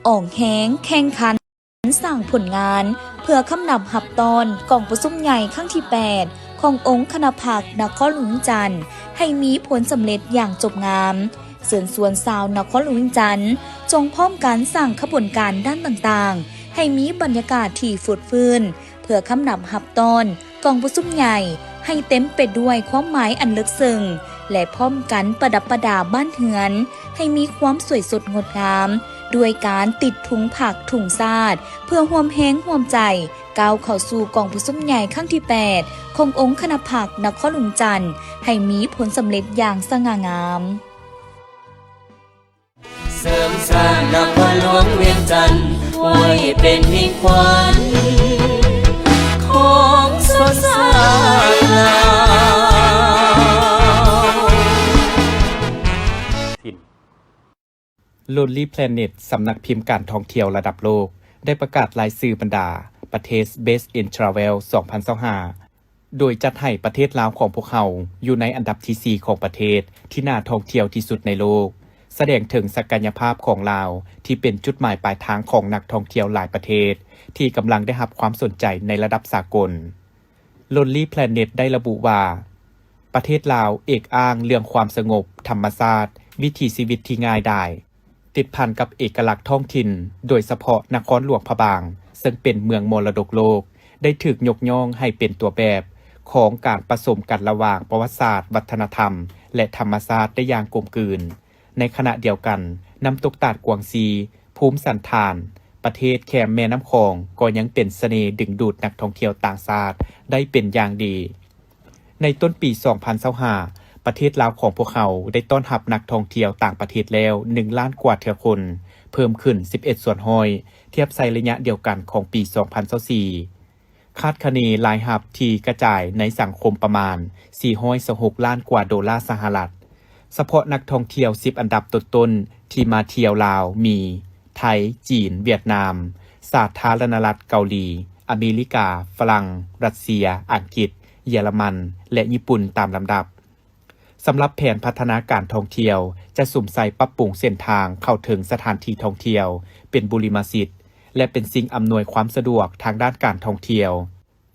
ອອກແຮງແຂ່ງຂັນ ສ້າງຜົນງານ ເພື່ອຄຳນັບຮັບຕ້ອນກອງປະຊຸມໃຫຍ່ຄັ້ງທີແປດ ຂອງອົງຄະນະພັກນະຄອນຫຼວງວຽງຈັນ ໃຫ້ມີຜົນສຳເລັດຢ່າງຈົບງາມ. ເຊີນຊວນຊາວນະຄອນຫຼວງວຽງຈັນ ຈົ່ງພ້ອມກັນສ້າງຂະບວນການດ້ານຕ່າງໆ ໃຫ້ມີບັນຍາກາດທີ່ຟົດຟື້ນ ເພື່ອຄຳນັບຮັບຕ້ອນ ກອງປະຊຸມໃຫຍ່ໃຫ້ເຕັມໄປດ້ວຍຄວາມໝາຍອັນເລິກເຊິ່ງ ແລະ ພ້ອມກັນປະດັບປະດາບ້ານເຮືອນໃຫ້ມີຄວາມສວຍສົດງົດງາມ ດ້ວຍການຕິດທຸງພັກທຸງຊາດ ເພື່ອຮ່ວມແຮງຮ່ວມໃຈ ກ້າວເຂົ້າສູ່ກອງປະຊຸມໃຫຍ່ຄັ້ງທີແປດ ຂອງອົງຄະນະພັກນະຄອນຫຼວງວຽງຈັນ ໃຫ້ມີຜົນສຳເລັດຢ່າງສະຫງ່າງາມ. ເສີມສ້າງນະຄອນຫຼວງວຽງຈັນ ໄວ້ເປັນມິດຂວັນຂອງຊົນຊາດລາວ. Lonely Planet ສຳນັກພິມການທ່ອງທ່ຽວລະດັບໂລກ ໄດ້ປະກາດລາຍຊື່ບັນດາປະເທດ Best in Travel ສອງພັນຊາວຫ້າ ໂດຍຈັດໃຫ້ປະເທດລາວຂອງພວກເຮົາຢູ່ໃນອັນດັບທີສີ່ຂອງປະເທດທີ່ໜ້າທ່ອງທ່ຽວທີ່ສຸດໃນໂລກ, ສະແດງເຖິງສັກກະຍະພາບຂອງລາວທີ່ເປັນຈຸດໝາຍປາຍທາງຂອງນັກທ່ອງທ່ຽວຫຼາຍປະເທດທີ່ກຳລັງໄດ້ຮັບຄວາມສົນໃຈໃນລະດັບສາກົນ. Lonely Planet ໄດ້ລະບຸວ່າ ປະເທດລາວເອກອ້າງເລື່ອງຄວາມສະຫງົບ, ທຳມະຊາດ, ວິຖີຊີວິດທີ່ງ່າຍດາຍ, ຕິດພັນກັບເອກະລັກທ້ອງຖິ່ນ, ໂດຍສະເພາະນະຄອນຫຼວງພະບາງ, ເຊິ່ງເປັນເມືອງມໍລະດົກໂລກ, ໄດ້ຖືກຍົກຍ້ອງໃຫ້ເປັນຕົວແບບຂອງການປະສົມກັນລະຫວ່າງປະຫວັດສາດ, ວັດທະນະທຳ ແລະ ທຳມະຊາດໄດ້ຢ່າງກົມກືນ. ໃນຂະນະດຽວກັນ, ນ້ຳຕົກຕາດກວາງຊີ, ພູມສັນຖານ, ປະເທດແຄມແມ່ນ້ຳຂອງກໍຍັງເປັນສະເໜ່ດຶງດູດນັກທ່ອງທ່ຽວຕ່າງຊາດໄດ້ເປັນຢ່າງດີ. ໃນຕົ້ນປີສອງພັນຊາວຫ້າ ປະເທດລາວຂອງພວກເຮົາໄດ້ຕ້ອນຮັບນັກທ່ອງທ່ຽວຕ່າງປະເທດແລ້ວໜຶ່ງລ້ານກວ່າເທື່ອຄົນ, ເພີ່ມຂຶ້ນສິບເອັດສ່ວນຮ້ອຍ ທຽບໃສ່ໄລຍະດຽວກັນຂອງປີສອງພັນຊາວສີ່. ຄາດຄະເນລາຍຮັບທີ່ກະຈາຍໃນສັງຄົມປະມານສີ່ຮ້ອຍຊາວຫົກລ້ານກວ່າໂດລາສະຫະລັດ. ສະເພາະນັກທ່ອງທ່ຽວສິບອັນດັບຕົ້ນໆທີ່ມາທ່ຽວລາວມີ ໄທ, ຈີນ, ຫວຽດນາມ, ສາທາລະນະລັດເກົາຫຼີ, ອາເມລິກາ, ຝຣັ່ງ, ຣັດເຊຍ, ອັງກິດ, ເຢຍລະມັນ ແລະ ຍີ່ປຸ່ນຕາມລຳດັບ. ສຳລັບແຜນພັດທະນາການທ່ອງທ່ຽວ ຈະສຸມໃສ່ປັບປຸງເສັ້ນທາງເຂົ້າເຖິງສະຖານທີ່ທ່ອງທ່ຽວເປັນບຸລິມະສິດ ແລະ ເປັນສິ່ງອຳນວຍຄວາມສະດວກທາງດ້ານການທ່ອງທ່ຽວ,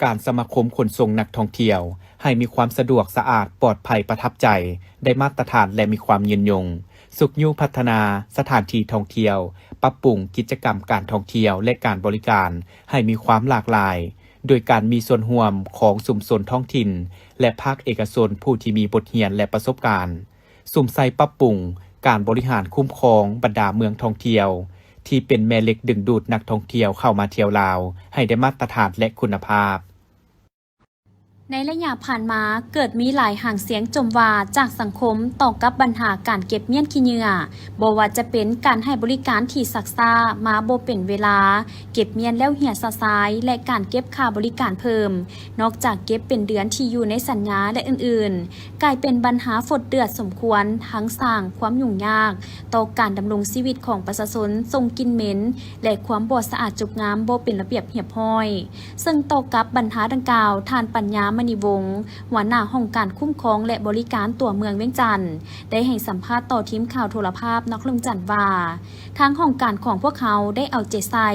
ການສະມາຄົມຂົນສົ່ງນັກທ່ອງທ່ຽວໃຫ້ມີຄວາມສະດວກ, ສະອາດ, ປອດໄພ, ປະທັບໃຈ, ໄດ້ມາດຕະຖານ ແລະ ມີຄວາມຍືນຍົງ, ຊຸກຍູ້ພັດທະນາສະຖານທີ່ທ່ອງທ່ຽວ, ປັບປຸງກິດຈະກຳການທ່ອງທ່ຽວ ແລະ ການບໍລິການໃຫ້ມີຄວາມຫຼາກຫຼາຍ, ໂດຍການມີສ່ວນຮ່ວມຂອງຊຸມຊົນທ້ອງຖິ່ນ ແລະ ພາກເອກະຊົນຜູ້ທີ່ມີບົດຮຽນ ແລະ ປະສົບການ, ສຸມໃສ່ປັບປຸງການບໍລິຫານຄຸ້ມຄອງບັນດາເມືອງທ່ອງທ່ຽວ ທີ່ເປັນແມ່ເຫຼັກດຶງດູດນັກທ່ອງທ່ຽວເຂົ້າມາທ່ຽວລາວໃຫ້ໄດ້ມາດຕະຖານ ແລະ ຄຸນນະພາບ. ໃນໄລຍະຜ່ານມາ ເກີດມີຫຼາຍຫາງສຽງຈົ່ມວ່າຈາກສັງຄົມຕໍ່ກັບບັນຫາການເກັບມ້ຽນຂີ້ເຫຍື້ອ, ບໍ່ວ່າຈະເປັນການໃຫ້ບໍລິການທີ່ຊັກຊ້າ, ມາບໍ່ເປັນເວລາ, ເກັບມ້ຽນແລ້ວເຫຍຊະຊາຍ ແລະ ການເກັບຄ່າບໍລິການເພີ່ມ, ນອກຈາກເກັບເປັນເດືອນທີ່ຢູ່ໃນສັນຍາ ແລະ ອື່ນໆ, ກາຍເປັນບັນຫາຟົດເດືອດສົມຄວນ, ທັງສ້າງຄວາມຫຍຸ້ງຍາກຕໍ່ການດຳລົງຊີວິດຂອງປະຊາຊົນ, ສົ່ງກິ່ນເໝັນ ແລະ ຄວາມບໍ່ສະອາດຈົບງາມ, ບໍ່ເປັນລະບຽບຮຽບຮ້ອຍ. ເຊິ່ງຕໍ່ກັບບັນຫາດັ່ງກ່າວ, ທ່ານ ປັນຍາ ມະນີວົງ ຫົວໜ້າຫ້ອງການຄຸ້ມຄອງ ແລະ ບໍລິການຕົວເມືອງວຽງຈັນ ໄດ້ໃຫ້ສຳພາດຕໍ່ທີມຂ່າວໂທລະພາບນະຄອນຫຼວງວຽງຈັນວ່າ, ທາງຫ້ອງການຂອງພວກເຮົາໄດ້ເອົາໃຈໃສ່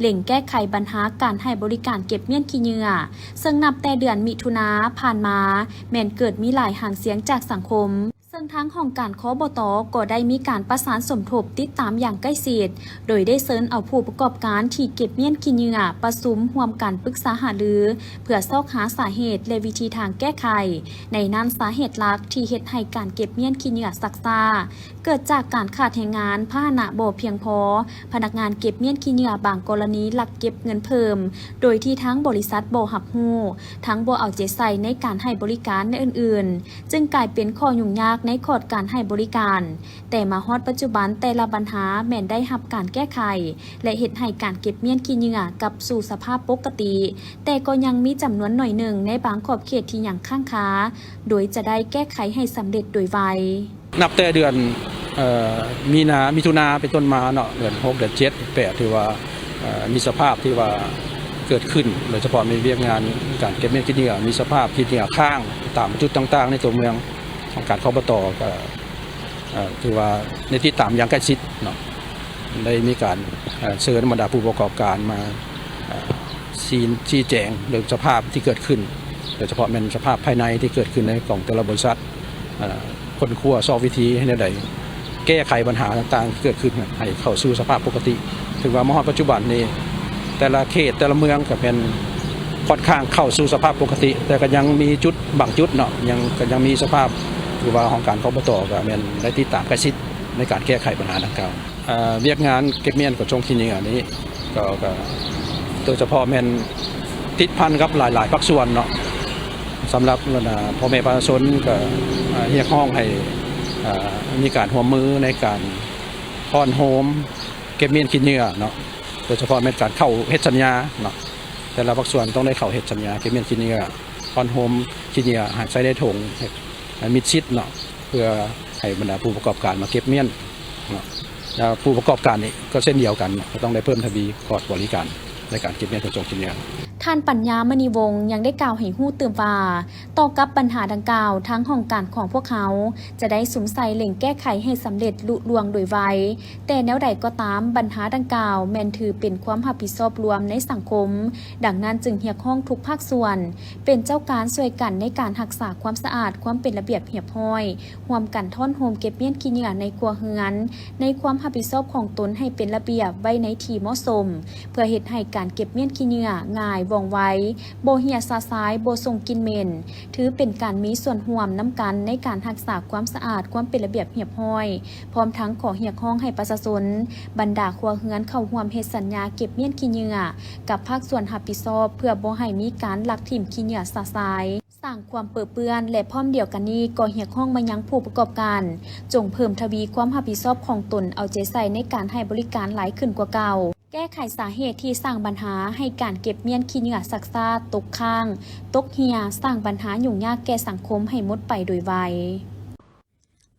ເລັ່ງແກ້ໄຂບັນຫາການໃຫ້ບໍລິການເກັບມ້ຽນຂີ້ເຫຍື້ອ, ເຊິ່ງນັບແຕ່ເດືອນມິຖຸນາຜ່ານມາ ແມ່ນເກີດມີຫຼາຍຫາງສຽງຈາກສັງຄົມ, ເຊິ່ງທາງຫ້ອງການ ຄບຕ ກໍໄດ້ມີການປະສານສົມທົບຕິດຕາມຢ່າງໃກ້ຊິດ, ໂດຍໄດ້ເຊີນເອົາຜູ້ປະກອບການທີ່ເກັບມ້ຽນຂີ້ເຫຍື້ອປະຊຸມຮ່ວມກັນປຶກສາຫາລື ເພື່ອຊອກຫາສາເຫດ ແລະ ວິທີທາງແກ້ໄຂ. ໃນນັ້ນ, ສາເຫດຫຼັກທີ່ເຮັດໃຫ້ການເກັບມ້ຽນຂີ້ເຫຍື້ອຊັກຊ້າ ເກີດຈາກການຂາດແຮງງານ, ພາຫະນະບໍ່ພຽງພໍ, ພະນັກງານເກັບມ້ຽນຂີ້ເຫຍື້ອບາງກໍລະນີລັກເກັບເງິນເພີ່ມ ໂດຍທີ່ທາງບໍລິສັດບໍ່ຮັບຮູ້, ທັງບໍ່ເອົາໃຈໃສ່ໃນການໃຫ້ບໍລິການ ແລະ ອື່ນໆ, ຈຶ່ງກາຍເປັນຂໍ້ຫຍຸ້ງຍາກໃນຂອດການໃຫ້ບໍລິການ. ແຕ່ມາຮອດປັດຈຸບັນ, ແຕ່ລະບັນຫາແມ່ນໄດ້ຮັບການແກ້ໄຂ ແລະ ເຮັດໃຫ້ການເກັບມ້ຽນຂີ້ເຫຍື້ອກັບສູ່ສະພາບປົກກະຕິ, ແຕ່ກໍຍັງມີຈຳນວນໜ້ອຍໜຶ່ງໃນບາງຂອບເຂດທີ່ຍັງຄ້າງຄາ, ໂດຍຈະໄດ້ແກ້ໄຂໃຫ້ສຳເລັດໂດຍໄວ. ນັບແຕ່ເດືອນ ເອີ ມີນາ ມິຖຸນາເປັນຕົ້ນມາເນາະ, ເດືອນຫົກ ເດືອນເຈັດ ແປດ ຖືວ່າ ເອີ ມີສະພາບທີ່ວ່າເກີດຂຶ້ນ, ໂດຍສະເພາະມີວຽກງານການເກັບມ້ຽນຂີ້ເຫຍື້ອ, ມີສະພາບຂີ້ເຫຍື້ອຄ້າງຕາມຈຸດຕ່າງໆໃນຕົວເມືອງ. ທາງການ ຄບຕ ກໍ ເອີ ຖືວ່າໄດ້ຕິດຕາມຢ່າງໃກ້ຊິດເນາະ. ໄດ້ມີການ ເອີ່ ເຊີນບັນດາຜູ້ປະກອບການມາ ເອີ່ ຊີ້ ຊີ້ແຈງເລື່ອງສະພາບທີ່ເກີດຂຶ້ນ ໂດຍສະເພາະແມ່ນສະພາບພາຍໃນທີ່ເກີດຂຶ້ນໃນຂອງແຕ່ລະບໍລິສັດ ເອີ່ ຄົ້ນຄວ້າຊອກວິທີໃຫ້ແນວໃດ ແກ້ໄຂບັນຫາຕ່າງໆທີ່ເກີດຂຶ້ນໃຫ້ເຂົ້າສູ່ສະພາບປົກກະຕິ. ຖືວ່າມາຮອດປັດຈຸບັນນີ້ ແຕ່ລະເຂດແຕ່ລະເມືອງກໍແມ່ນຂ້ອນຂ້າງເຂົ້າສູ່ສະພາບປົກກະຕິ, ແຕ່ກໍຍັງມີຈຸດບາງຈຸດເນາະ ຍັງ ກໍຍັງມີສະພາບ ຖືວ່າຫ້ອງການ ຄບຕ ກໍແມ່ນໄດ້ຕິດຕາມໃກ້ຊິດໃນການແກ້ໄຂບັນຫາດັ່ງກ່າວ. ເອີ່ ວຽກງານເກັບມ້ຽນຂົນສົ່ງຂີ້ເຫຍື້ອນີ້ ກໍ ກໍໂດຍສະເພາະແມ່ນຕິດພັນກັບຫຼາຍໆພາກສ່ວນເນາະ. ສຳລັບບັນດາພໍ່ແມ່ປະຊາຊົນກໍ ເອີ່ ຮຽກຮ້ອງໃຫ້ ເອີ່ ມີການຮ່ວມມືໃນການທ້ອນໂຮມເກັບມ້ຽນຂີ້ເຫຍື້ອເນາະ, ໂດຍສະເພາະແມ່ນການເຂົ້າເຮັດສັນຍາເນາະ, ແຕ່ລະພາກສ່ວນຕ້ອງໄດ້ເຂົ້າເຮັດສັນຍາເກັບມ້ຽນຂີ້ເຫຍື້ອ, ທ້ອນໂຮມຂີ້ເຫຍື້ອໃສ່ໃນຖົງໃຫ້ ໃຫ້ມິດຊິດເນາະ ເພື່ອໃຫ້ບັນດາຜູ້ປະກອບການມາເກັບມ້ຽນເນາະ ແລະ ຜູ້ປະກອບການນີ້ກໍເຊັ່ນດຽວກັນເນາະ ກໍຕ້ອງໄດ້ເພີ່ມທະວີຂອດບໍລິການໃນການເກັບມ້ຽນຂົນສົ່ງຂີ້ເຫຍື້ອ. ທ່ານ ປັນຍາ ມະນີວົງ ຍັງໄດ້ກ່າວໃຫ້ຮູ້ຕື່ມວ່າ ຕໍ່ກັບບັນຫາດັ່ງກ່າວ ທາງຫ້ອງການຂອງພວກເຮົາຈະໄດ້ສຸມໃສ່ເລັ່ງແກ້ໄຂໃຫ້ສຳເລັດລຸລ່ວງໂດຍໄວ, ແຕ່ແນວໃດກໍຕາມ ບັນຫາດັ່ງກ່າວແມ່ນຖືເປັນຄວາມຮັບຜິດຊອບລວມໃນສັງຄົມ, ດັ່ງນັ້ນຈຶ່ງຮຽກຮ້ອງທຸກພາກສ່ວນ ເປັນເຈົ້າການຊ່ວຍກັນໃນການຮັກສາຄວາມສະອາດ, ຄວາມເປັນລະບຽບຮຽບຮ້ອຍ, ຮ່ວມກັນທ້ອນໂຮມເກັບມ້ຽນຂີ້ເຫຍື້ອໃນຄົວເຮືອນ ໃນຄວາມຮັບຜິດຊອບຂອງຕົນໃຫ້ເປັນລະບຽບໄວ້ໃນທີ່ເໝາະສົມ, ເພື່ອເຮັດໃຫ້ການເກັບມ້ຽນຂີ້ເຫຍື້ອງ່າຍ, ວ່ອງໄວ, ບໍ່ເຫ່ຍຊະຊາຍ, ບໍ່ສົ່ງກິ່ນເໝັນ, ຖືເປັນການມີສ່ວນຮ່ວມນຳກັນໃນການຮັກສາຄວາມສະອາດ, ຄວາມເປັນລະບຽບຮຽບຮ້ອຍ, ພ້ອມທັງຂໍຮຽກຮ້ອງໃຫ້ປະຊາຊົນບັນດາຄົວເຮືອນເຂົ້າຮ່ວມເຮັດສັນຍາເກັບມ້ຽນຂີ້ເຫຍື້ອກັບພາກສ່ວນຮັບຜິດຊອບ ເພື່ອບໍ່ໃຫ້ມີການລັກຖິ້ມຂີ້ເຫຍື້ອຊະຊາຍ ສ້າງຄວາມເປິເປື້ອນ ແລະ ພ້ອມດຽວກັນນີ້ກໍຮຽກຮ້ອງມາຍັງຜູ້ປະກອບການ ຈົ່ງເພີ່ມທະວີຄວາມຮັບຜິດຊອບຂອງຕົນ, ເອົາໃຈໃສ່ໃນການໃຫ້ບໍລິການຫຼາຍຂຶ້ນກວ່າເກົ່າ, ແກ້ໄຂສາເຫດທີ່ສ້າງບັນຫາໃຫ້ການເກັບມ້ຽນຂີ້ເຫຍື້ອຊັກຊ້າ, ຕົກຄ້າງ, ຕົກເຫ່ຍ, ສ້າງບັນຫາຫຍຸ້ງຍາກແກ່ສັງຄົມໃຫ້ໝົດໄປໂດຍໄວ.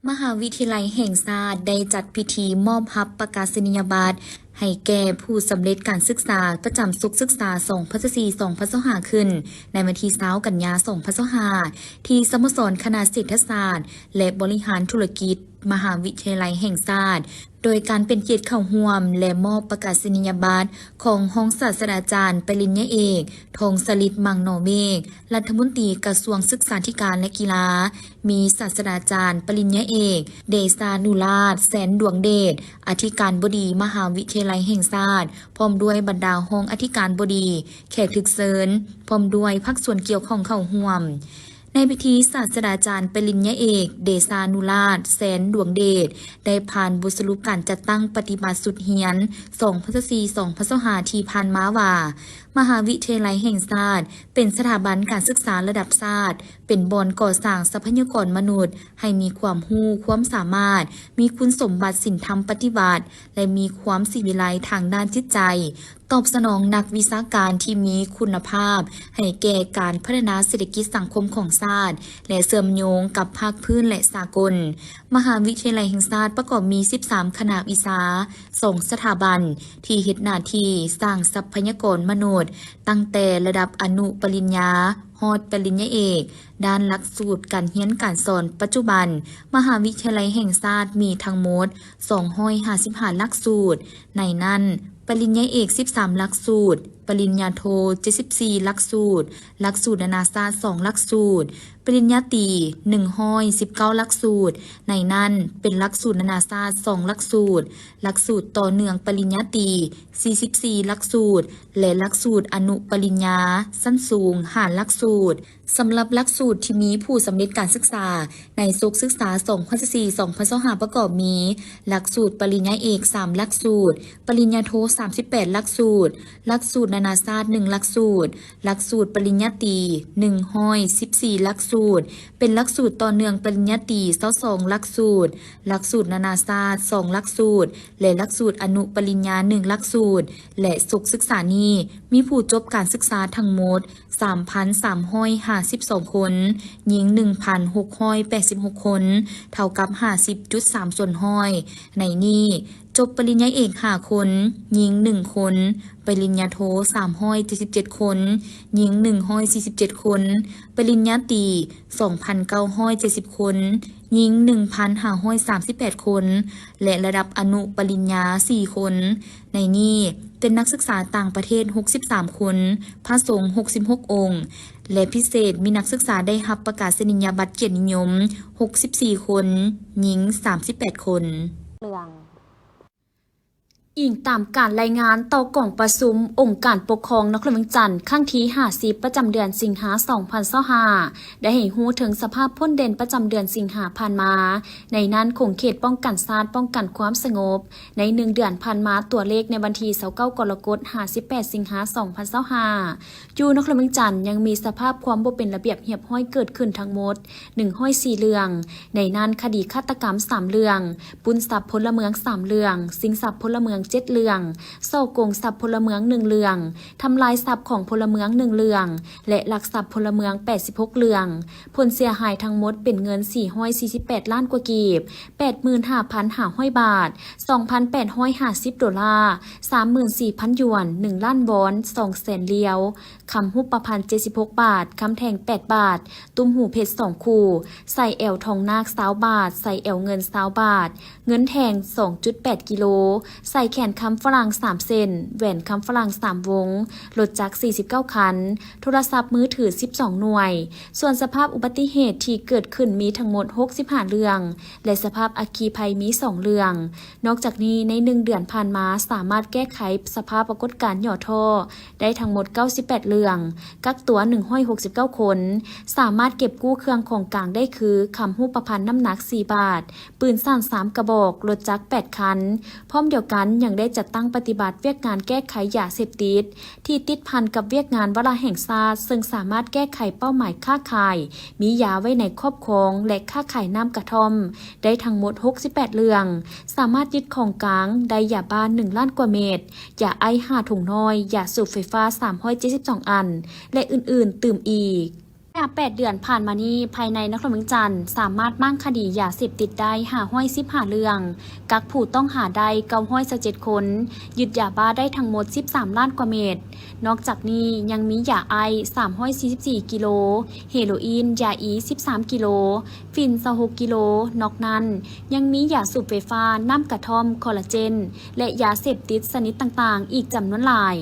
ມະຫາວິທະຍາໄລແຫ່ງຊາດໄດ້ຈັດພິທີມອບຮັບປະກາສະນີຍະບັດໃຫ້ແກ່ຜູ້ສຳເລັດການສຶກສາປະຈຳສົກສຶກສາ ສອງພັນຊາວສີ່ ສອງພັນຊາວຫ້າ ຂຶ້ນໃນວັນທີຊາວ ກັນຍາ ສອງພັນຊາວຫ້າ ທີ່ສະໂມສອນຄະນະເສດຖະສາດ ແລະ ບໍລິຫານທຸລະກິດ ມະຫາວິທະຍາໄລແຫ່ງຊາດ ໂດຍການເປັນກຽດເຂົ້າຮ່ວມ ແລະ ມອບປະກາສະນີຍະບັດຂອງຮອງສາດສະດາຈານປະລິນຍາເອກ ທອງສະລິດ ມັງນໍເວກ ລັດຖະມົນຕີກະຊວງສຶກສາທິການ ແລະ ກິລາ, ມີສາດສະດາຈານປະລິນຍາເອກ ເດຊານຸລາດ ແສນດວງເດດ ອະທິການບໍດີມະຫາວິທະຍາໄລແຫ່ງຊາດ ພ້ອມດ້ວຍບັນດາຮອງອະທິການບໍດີ, ແຂກຖືກເຊີນ ພ້ອມດ້ວຍພາກສ່ວນກ່ຽວຂ້ອງເຂົ້າຮ່ວມ. ໃນພິທີ ສາດສະດາຈານປະລິນຍາເອກ ເດຊານຸລາດ ແສນດວງເດດ ໄດ້ຜ່ານບົດສະຫຼຸບການຈັດຕັ້ງປະຕິບັດຊຸດຮຽນ ສອງພັນຊາວສີ່ ສອງພັນຊາວຫ້າ ທີ່ຜ່ານມາວ່າ ມະຫາວິທະຍາໄລແຫ່ງຊາດ ເປັນສະຖາບັນການສຶກສາລະດັບຊາດ, ເປັນບ່ອນກໍ່ສ້າງຊັບພະຍາກອນມະນຸດໃຫ້ມີຄວາມຮູ້ຄວາມສາມາດ, ມີຄຸນສົມບັດສິນທຳປະຕິວັດ ແລະ ມີຄວາມສີວິໄລທາງດ້ານຈິດໃຈ, ຕອບສະໜອງນັກວິຊາການທີ່ມີຄຸນນະພາບໃຫ້ແກ່ການພັດທະນາເສດຖະກິດສັງຄົມຂອງຊາດ ແລະ ເຊື່ອມໂຍງກັບພາກພື້ນ ແລະ ສາກົນ. ມະຫາວິທະຍາໄລແຫ່ງຊາດປະກອບມີ ສິບສາມ ຄະນະວິຊາ, ສອງ ສະຖາບັນ ທີ່ເຮັດໜ້າທີ່ສ້າງຊັບພະຍາກອນມະນຸດ ຕັ້ງແຕ່ລະດັບອະນຸປະລິນຍາ ຮອດປະລິນຍາເອກ ດ້ານຫຼັກສູດການຮຽນການສອນປັດຈຸບັນ, ມະຫາວິທະຍາໄລແຫ່ງຊາດມີທັງໝົດ ສອງຮ້ອຍຫ້າສິບຫ້າ ຫຼັກສູດ, ໃນນັ້ນ ປະລິນຍາເອກ ສິບສາມ ຫຼັກສູດ, ປະລິນຍາໂທ ເຈັດສິບສີ່ ຫຼັກສູດ, ຫຼັກສູດນານາຊາດ ສອງ ຫຼັກສູດ, ປະລິນຍາຕີ ໜຶ່ງຮ້ອຍສິບເກົ້າ ຫຼັກສູດ, ໃນນັ້ນເປັນຫຼັກສູດນານາຊາດ ສອງ ຫຼັກສູດ, ຫຼັກສູດຕໍ່ເນື່ອງປະລິນຍາຕີ ສີ່ສິບສີ່ ຫຼັກສູດ ແລະ ຫຼັກສູດອະນຸປະລິນຍາຊັ້ນສູງ ຫ້າ ຫຼັກສູດ. ສຳລັບຫຼັກສູດທີ່ມີຜູ້ສຳເລັດການສຶກສາໃນສົກສຶກສາ ສອງພັນຊາວສີ່ ສອງພັນຊາວຫ້າ ປະກອບມີ ຫຼັກສູດປະລິນຍາເອກ ສາມ ຫຼັກສູດ, ປະລິນຍາໂທ ສາມສິບແປດ ຫຼັກສູດ, ຫຼັກສູດນານາຊາດ ໜຶ່ງ ຫຼັກສູດ, ຫຼັກສູດປະລິນຍາຕີ ໜຶ່ງຮ້ອຍສິບສີ່ ຫຼັກສູດ, ເປັນຫຼັກສູດຕໍ່ເນື່ອງປະລິນຍາຕີ ຊາວສອງ ຫຼັກສູດ, ຫຼັກສູດນານາຊາດ ສອງ ຫຼັກສູດ ແລະ ຫຼັກສູດອະນຸປະລິນຍາ ໜຶ່ງ ຫຼັກສູດ ແລະ ສົກສຶກສານີ້ມີຜູ້ຈົບການສຶກສາທັງໝົດ ສາມພັນສາມຮ້ອຍຫ້າສິບສອງ ຄົນ, ຍິງ ໜຶ່ງພັນຫົກຮ້ອຍແປດສິບຫົກ ຄົນ, ເທົ່າກັບ ຫ້າສິບຈຸດສາມ ສ່ວນຮ້ອຍ. ໃນນີ້ ຈົບປະລິນຍາເອກ ຫ້າ ຄົນ, ຍິງ ໜຶ່ງ ຄົນ, ປະລິນຍາໂທ ສາມຮ້ອຍເຈັດສິບເຈັດ ຄົນ, ຍິງ ໜຶ່ງຮ້ອຍສີ່ສິບເຈັດ ຄົນ, ປະລິນຍາຕີ ສອງພັນເກົ້າຮ້ອຍເຈັດສິບ ຄົນ, ຍິງໜຶ່ງພັນຫ້າຮ້ອຍສາມສິບແປດຄົນ ແລະ ລະດັບອະນຸປະລິນຍາສີ່ຄົນ. ໃນນີ້ເປັນນັກສຶກສາຕ່າງປະເທດຫົກສິບສາມຄົນ, ພະສົງຫົກສິບຫົກອົງ ແລະ ພິເສດມີນັກສຶກສາໄດ້ຮັບປະກາສະນີຍະບັດກຽດນິຍົມຫົກສິບສີ່ຄົນ, ຍິງສາມສິບແປດຄົນ. ເລື່ອງ ອີງຕາມການລາຍງານຕໍ່ກອງປະຊຸມອົງການປົກຄອງນະຄອນຫຼວງວຽງຈັນ ຄັ້ງທີຫ້າສິບ ປະຈຳເດືອນສິງຫາ ສອງພັນຊາວຫ້າ ໄດ້ໃຫ້ຮູ້ເຖິງສະພາບພົ້ນເດັ່ນປະຈຳເດືອນສິງຫາຜ່ານມາ, ໃນນັ້ນຂົງເຂດປ້ອງກັນຊາດ ປ້ອງກັນຄວາມສະຫງົບ ໃນໜຶ່ງເດືອນຜ່ານມາ, ຕົວເລກໃນວັນທີຊາວເກົ້າ ກໍລະກົດ ຫາ ສິບແປດ ສິງຫາ ສອງພັນຊາວຫ້າ ຢູ່ນະຄອນຫຼວງວຽງຈັນຍັງມີສະພາບຄວາມບໍ່ເປັນລະບຽບຮຽບຮ້ອຍເກີດຂຶ້ນທັງໝົດ ໜຶ່ງຮ້ອຍສີ່ເລື່ອງ, ໃນນັ້ນຄະດີຄາດຕະກຳສາມເລື່ອງ, ປຸ້ນຊັບພົນລະເມືອງສາມເລື່ອງ, ຊິງຊັບພົນລະເມືອງເຈັດເລື່ອງ, ສໍ້ໂກງຊັບພົນລະເມືອງໜຶ່ງເລື່ອງ, ທຳລາຍຊັບຂອງພົນລະເມືອງໜຶ່ງເລື່ອງ ແລະ ລັກຊັບພົນລະເມືອງແປດສິບຫົກເລື່ອງ. ຜົນເສຍຫາຍທັງໝົດເປັນເງິນສີ່ຮ້ອຍສີ່ສິບແປດລ້ານກວ່າກີບ, ແປດໝື່ນຫ້າພັນຫ້າຮ້ອຍບາດ, ສອງພັນແປດຮ້ອຍຫ້າສິບໂດລາ, ສາມໝື່ນສີ່ພັນຢວນ, ໜຶ່ງລ້ານວອນ, ສອງແສນລຽວ, ຄຳຮູບປະພັນເຈັດສິບຫົກບາດ, ຄຳແທ່ງແປດບາດ, ຕຸ້ມຫູເພັດສອງຄູ່, ສາຍແອວທອງນາກຊາວບາດ, ສາຍແອວເງິນຊາວບາດ, ເງິນແທ່ງສອງຈຸດແປດກິໂລ, ສາຍແຂນຄຳຝຣັ່ງສາມເສັ້ນ, ແຫວນຄຳຝຣັ່ງສາມວົງ, ລົດຈັກສີ່ສິບເກົ້າຄັນ, ໂທລະສັບມືຖືສິບສອງໜ່ວຍ. ສ່ວນສະພາບອຸບັດຕິເຫດທີ່ເກີດຂຶ້ນມີທັງໝົດຫົກສິບຫ້າເລື່ອງ ແລະ ສະພາບອັກຄີໄພມີສອງເລື່ອງ. ນອກຈາກນີ້, ໃນໜຶ່ງເດືອນຜ່ານມາ, ສາມາດແກ້ໄຂສະພາບປາກົດການຫຍໍ້ທໍ້ໄດ້ທັງໝົດເກົ້າສິບແປດເລື່ອງ, ກັກຕົວໜຶ່ງຮ້ອຍຫົກສິບເກົ້າຄົນ, ສາມາດເກັບກູ້ເຄື່ອງຂອງກາງໄດ້ຄື ຄຳຮູບປະພັນນ້ຳໜັກສີ່ບາດ, ປືນສັ້ນສາມກະບອກ, ລົດຈັກແປດຄັນ. ພ້ອມດຽວກັນຍັງໄດ້ຈັດຕັ້ງປະຕິບັດວຽກງານແກ້ໄຂຢາເສບຕິດ ທີ່ຕິດພັນກັບວຽກງານວາລະແຫ່ງຊາດ, ເຊິ່ງສາມາດແກ້ໄຂເປົ້າໝາຍຄ້າຂາຍ ມີຢາໄວ້ໃນຄອບຄອງ ແລະ ຄ້າຂາຍນ້ຳກະທ່ອມ ໄດ້ທັງໝົດຫົກສິບແປດເລື່ອງ, ສາມາດຍຶດຂອງກາງໄດ້ຢາບ້າໜຶ່ງລ້ານກວ່າເມັດ, ຢາໄອສ໌ຫ້າຖົງນ້ອຍ, ຢາສູບໄຟຟ້າສາມຮ້ອຍເຈັດສິບສອງອັນ ແລະ ອື່ນໆຕື່ມອີກ. ໃນແປດເດືອນຜ່ານມານີ້, ພາຍໃນນະຄອນຫຼວງວຽງຈັນ ສາມາດມ້າງຄະດີຢາເສບຕິດໄດ້ຫ້າຮ້ອຍສິບຫ້າເລື່ອງ, ກັກຜູ້ຕ້ອງຫາໄດ້ເກົ້າຮ້ອຍຊາວເຈັດຄົນ, ຍຶດຢາບ້າໄດ້ທັງໝົດສິບສາມລ້ານກວ່າເມັດ. ນອກຈາກນີ້ຍັງມີຢາໄອສ໌ສາມຮ້ອຍສີ່ສິບສີ່ກິໂລ, ເຮໂຣອິນ, ຢາອີສສິບສາມກິໂລ, ຝິ່ນຊາວຫົກກິໂລ. ນອກນັ້ນຍັງມີຢາສູບໄຟຟ້າ, ນ້ຳກະທ່ອມ, ຄໍລາເຈນ ແລະ ຢາເສບຕິດຊະນິດຕ່າງໆ ອີກຈຳນວນຫຼາຍ.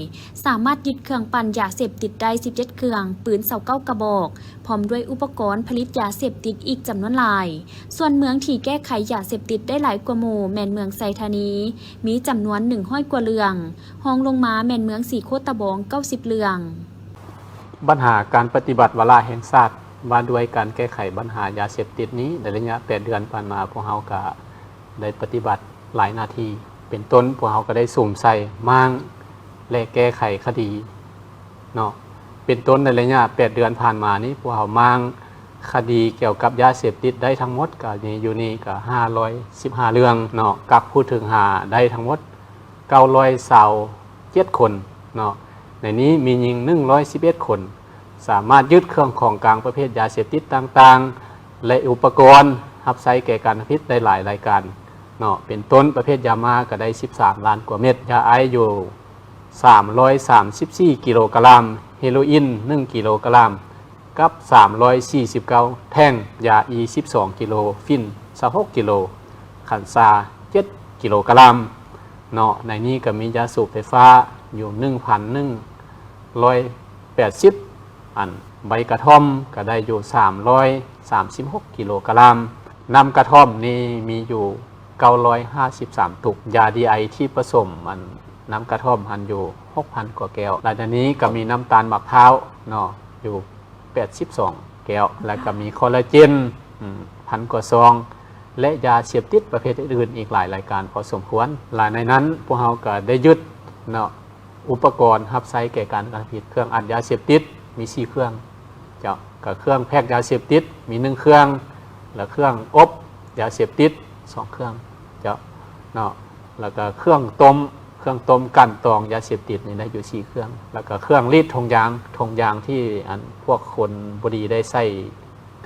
ສາມາດຍຶດເຄື່ອງປັ່ນຢາເສບຕິດໄດ້ສິບເຈັດເຄື່ອງ, ປືນຊາວເກົ້າກະບອກ, ພ້ອມດ້ວຍອຸປະກອນຜະລິດຢາເສບຕິດອີກຈຳນວນຫຼາຍ. ສ່ວນເມືອງທີ່ແກ້ໄຂຢາເສບຕິດໄດ້ຫຼາຍກວ່າໝູ່ແມ່ນເມືອງໄຊທານີ, ມີຈຳນວນໜຶ່ງຮ້ອຍກວ່າເລື່ອງ, ຮອງລົງມາແມ່ນເມືອງສີໂຄດຕະບອງ ເກົ້າສິບເລື່ອງ. ບັນຫາການປະຕິບັດວາລະແຫ່ງຊາດວ່າດ້ວຍການແກ້ໄຂບັນຫາຢາເສບຕິດນີ້ ໃນໄລຍະແປດເດືອນຜ່ານມາ, ພວກເຮົາກະໄດ້ປະຕິບັດຫຼາຍໜ້າທີ່. ເປັນຕົ້ນ, ພວກເຮົາກະໄດ້ສຸມໃສ່ມ້າງ ແລະ ແກ້ໄຂຄະດີເນາະ. ເປັນຕົ້ນ, ໃນໄລຍະແປດເດືອນຜ່ານມານີ້, ພວກເຮົາມ້າງຄະດີກ່ຽວກັບຢາເສບຕິດໄດ້ທັງໝົດ ກະມີຢູ່ນີ້ກະຫ້າຮ້ອຍສິບຫ້າເລື່ອງເນາະ, ກັກຜູ້ຖືກຫາໄດ້ທັງໝົດເກົ້າຮ້ອຍຊາວເຈັດຄົນເນາະ. ໃນນີ້ມີຍິງໜຶ່ງຮ້ອຍສິບເອັດຄົນ, ສາມາດຍຶດເຄື່ອງຂອງກາງປະເພດຢາເສບຕິດຕ່າງໆ ແລະ ອຸປະກອນຮັບໃຊ້ແກ່ການທຳຜິດໄດ້ຫຼາຍລາຍການເນາະ. ເປັນຕົ້ນ, ປະເພດຢາມ້າກະໄດ້ສິບສາມລ້ານກວ່າເມັດ, ຢາໄອສ໌ຢູ່ສາມຮ້ອຍສາມສິບສີ່ກິໂລກຣາມ, ເຮໂຣອິນໜຶ່ງກິໂລກຣາມ ກັບສາມຮ້ອຍສີ່ສິບເກົ້າແທ່ງ, ຢາອີສສິບສອງກິໂລ, ຝິ່ນຊາວຫົກກິໂລ, ຄັນຊາເຈັດກິໂລກຣາມເນາະ. ໃນນີ້ກະມີຢາສູບໄຟຟ້າຢູ່ໜຶ່ງພັນໜຶ່ງຮ້ອຍແປດສິບອັນ, ໃບກະທ່ອມກະໄດ້ຢູ່ສາມຮ້ອຍສາມສິບຫົກກິໂລກຣາມ, ນ້ຳກະທ່ອມນີ້ມີຢູ່ເກົ້າຮ້ອຍຫ້າສິບສາມຕຸກ, ຢາດີໄອທີ່ປະສົມອັນ ນ້ຳກະທ່ອມຫັ້ນຢູ່ຫົກພັນກວ່າແກ້ວ, ແລະ ໃນນີ້ກະມີນ້ຳຕານໝາກພ້າວເນາະ ຢູ່ແປດສິບສອງແກ້ວ, ແລະ ກະມີຄໍລາເຈນ ອືມ ພັນກວ່າຊອງ ແລະ ຢາເສບຕິດປະເພດອື່ນໆອີກຫຼາຍລາຍການພໍສົມຄວນ. ແລະ ໃນນັ້ນພວກເຮົາກະໄດ້ຍຶດເນາະ ອຸປະກອນຮັບໃຊ້ແກ່ການກະທຳຜິດ, ເຄື່ອງອັດຢາເສບຕິດມີສີ່ເຄື່ອງ ເຈົ້າ, ກະເຄື່ອງແພັກຢາເສບຕິດມີໜຶ່ງເຄື່ອງ ແລະ ເຄື່ອງອົບຢາເສບຕິດສອງເຄື່ອງ ເຈົ້າເນາະ, ແລ້ວກະເຄື່ອງຕົ້ມ ເຄື່ອງຕົ້ມກັ່ນຕອງຢາເສບຕິດນີ້ໄດ້ຢູ່ສີ່ເຄື່ອງ, ແລ້ວກະເຄື່ອງລີດຖົງຢາງ ຖົງຢາງທີ່ອັນພວກຄົນບໍ່ດີໄດ້ໃສ່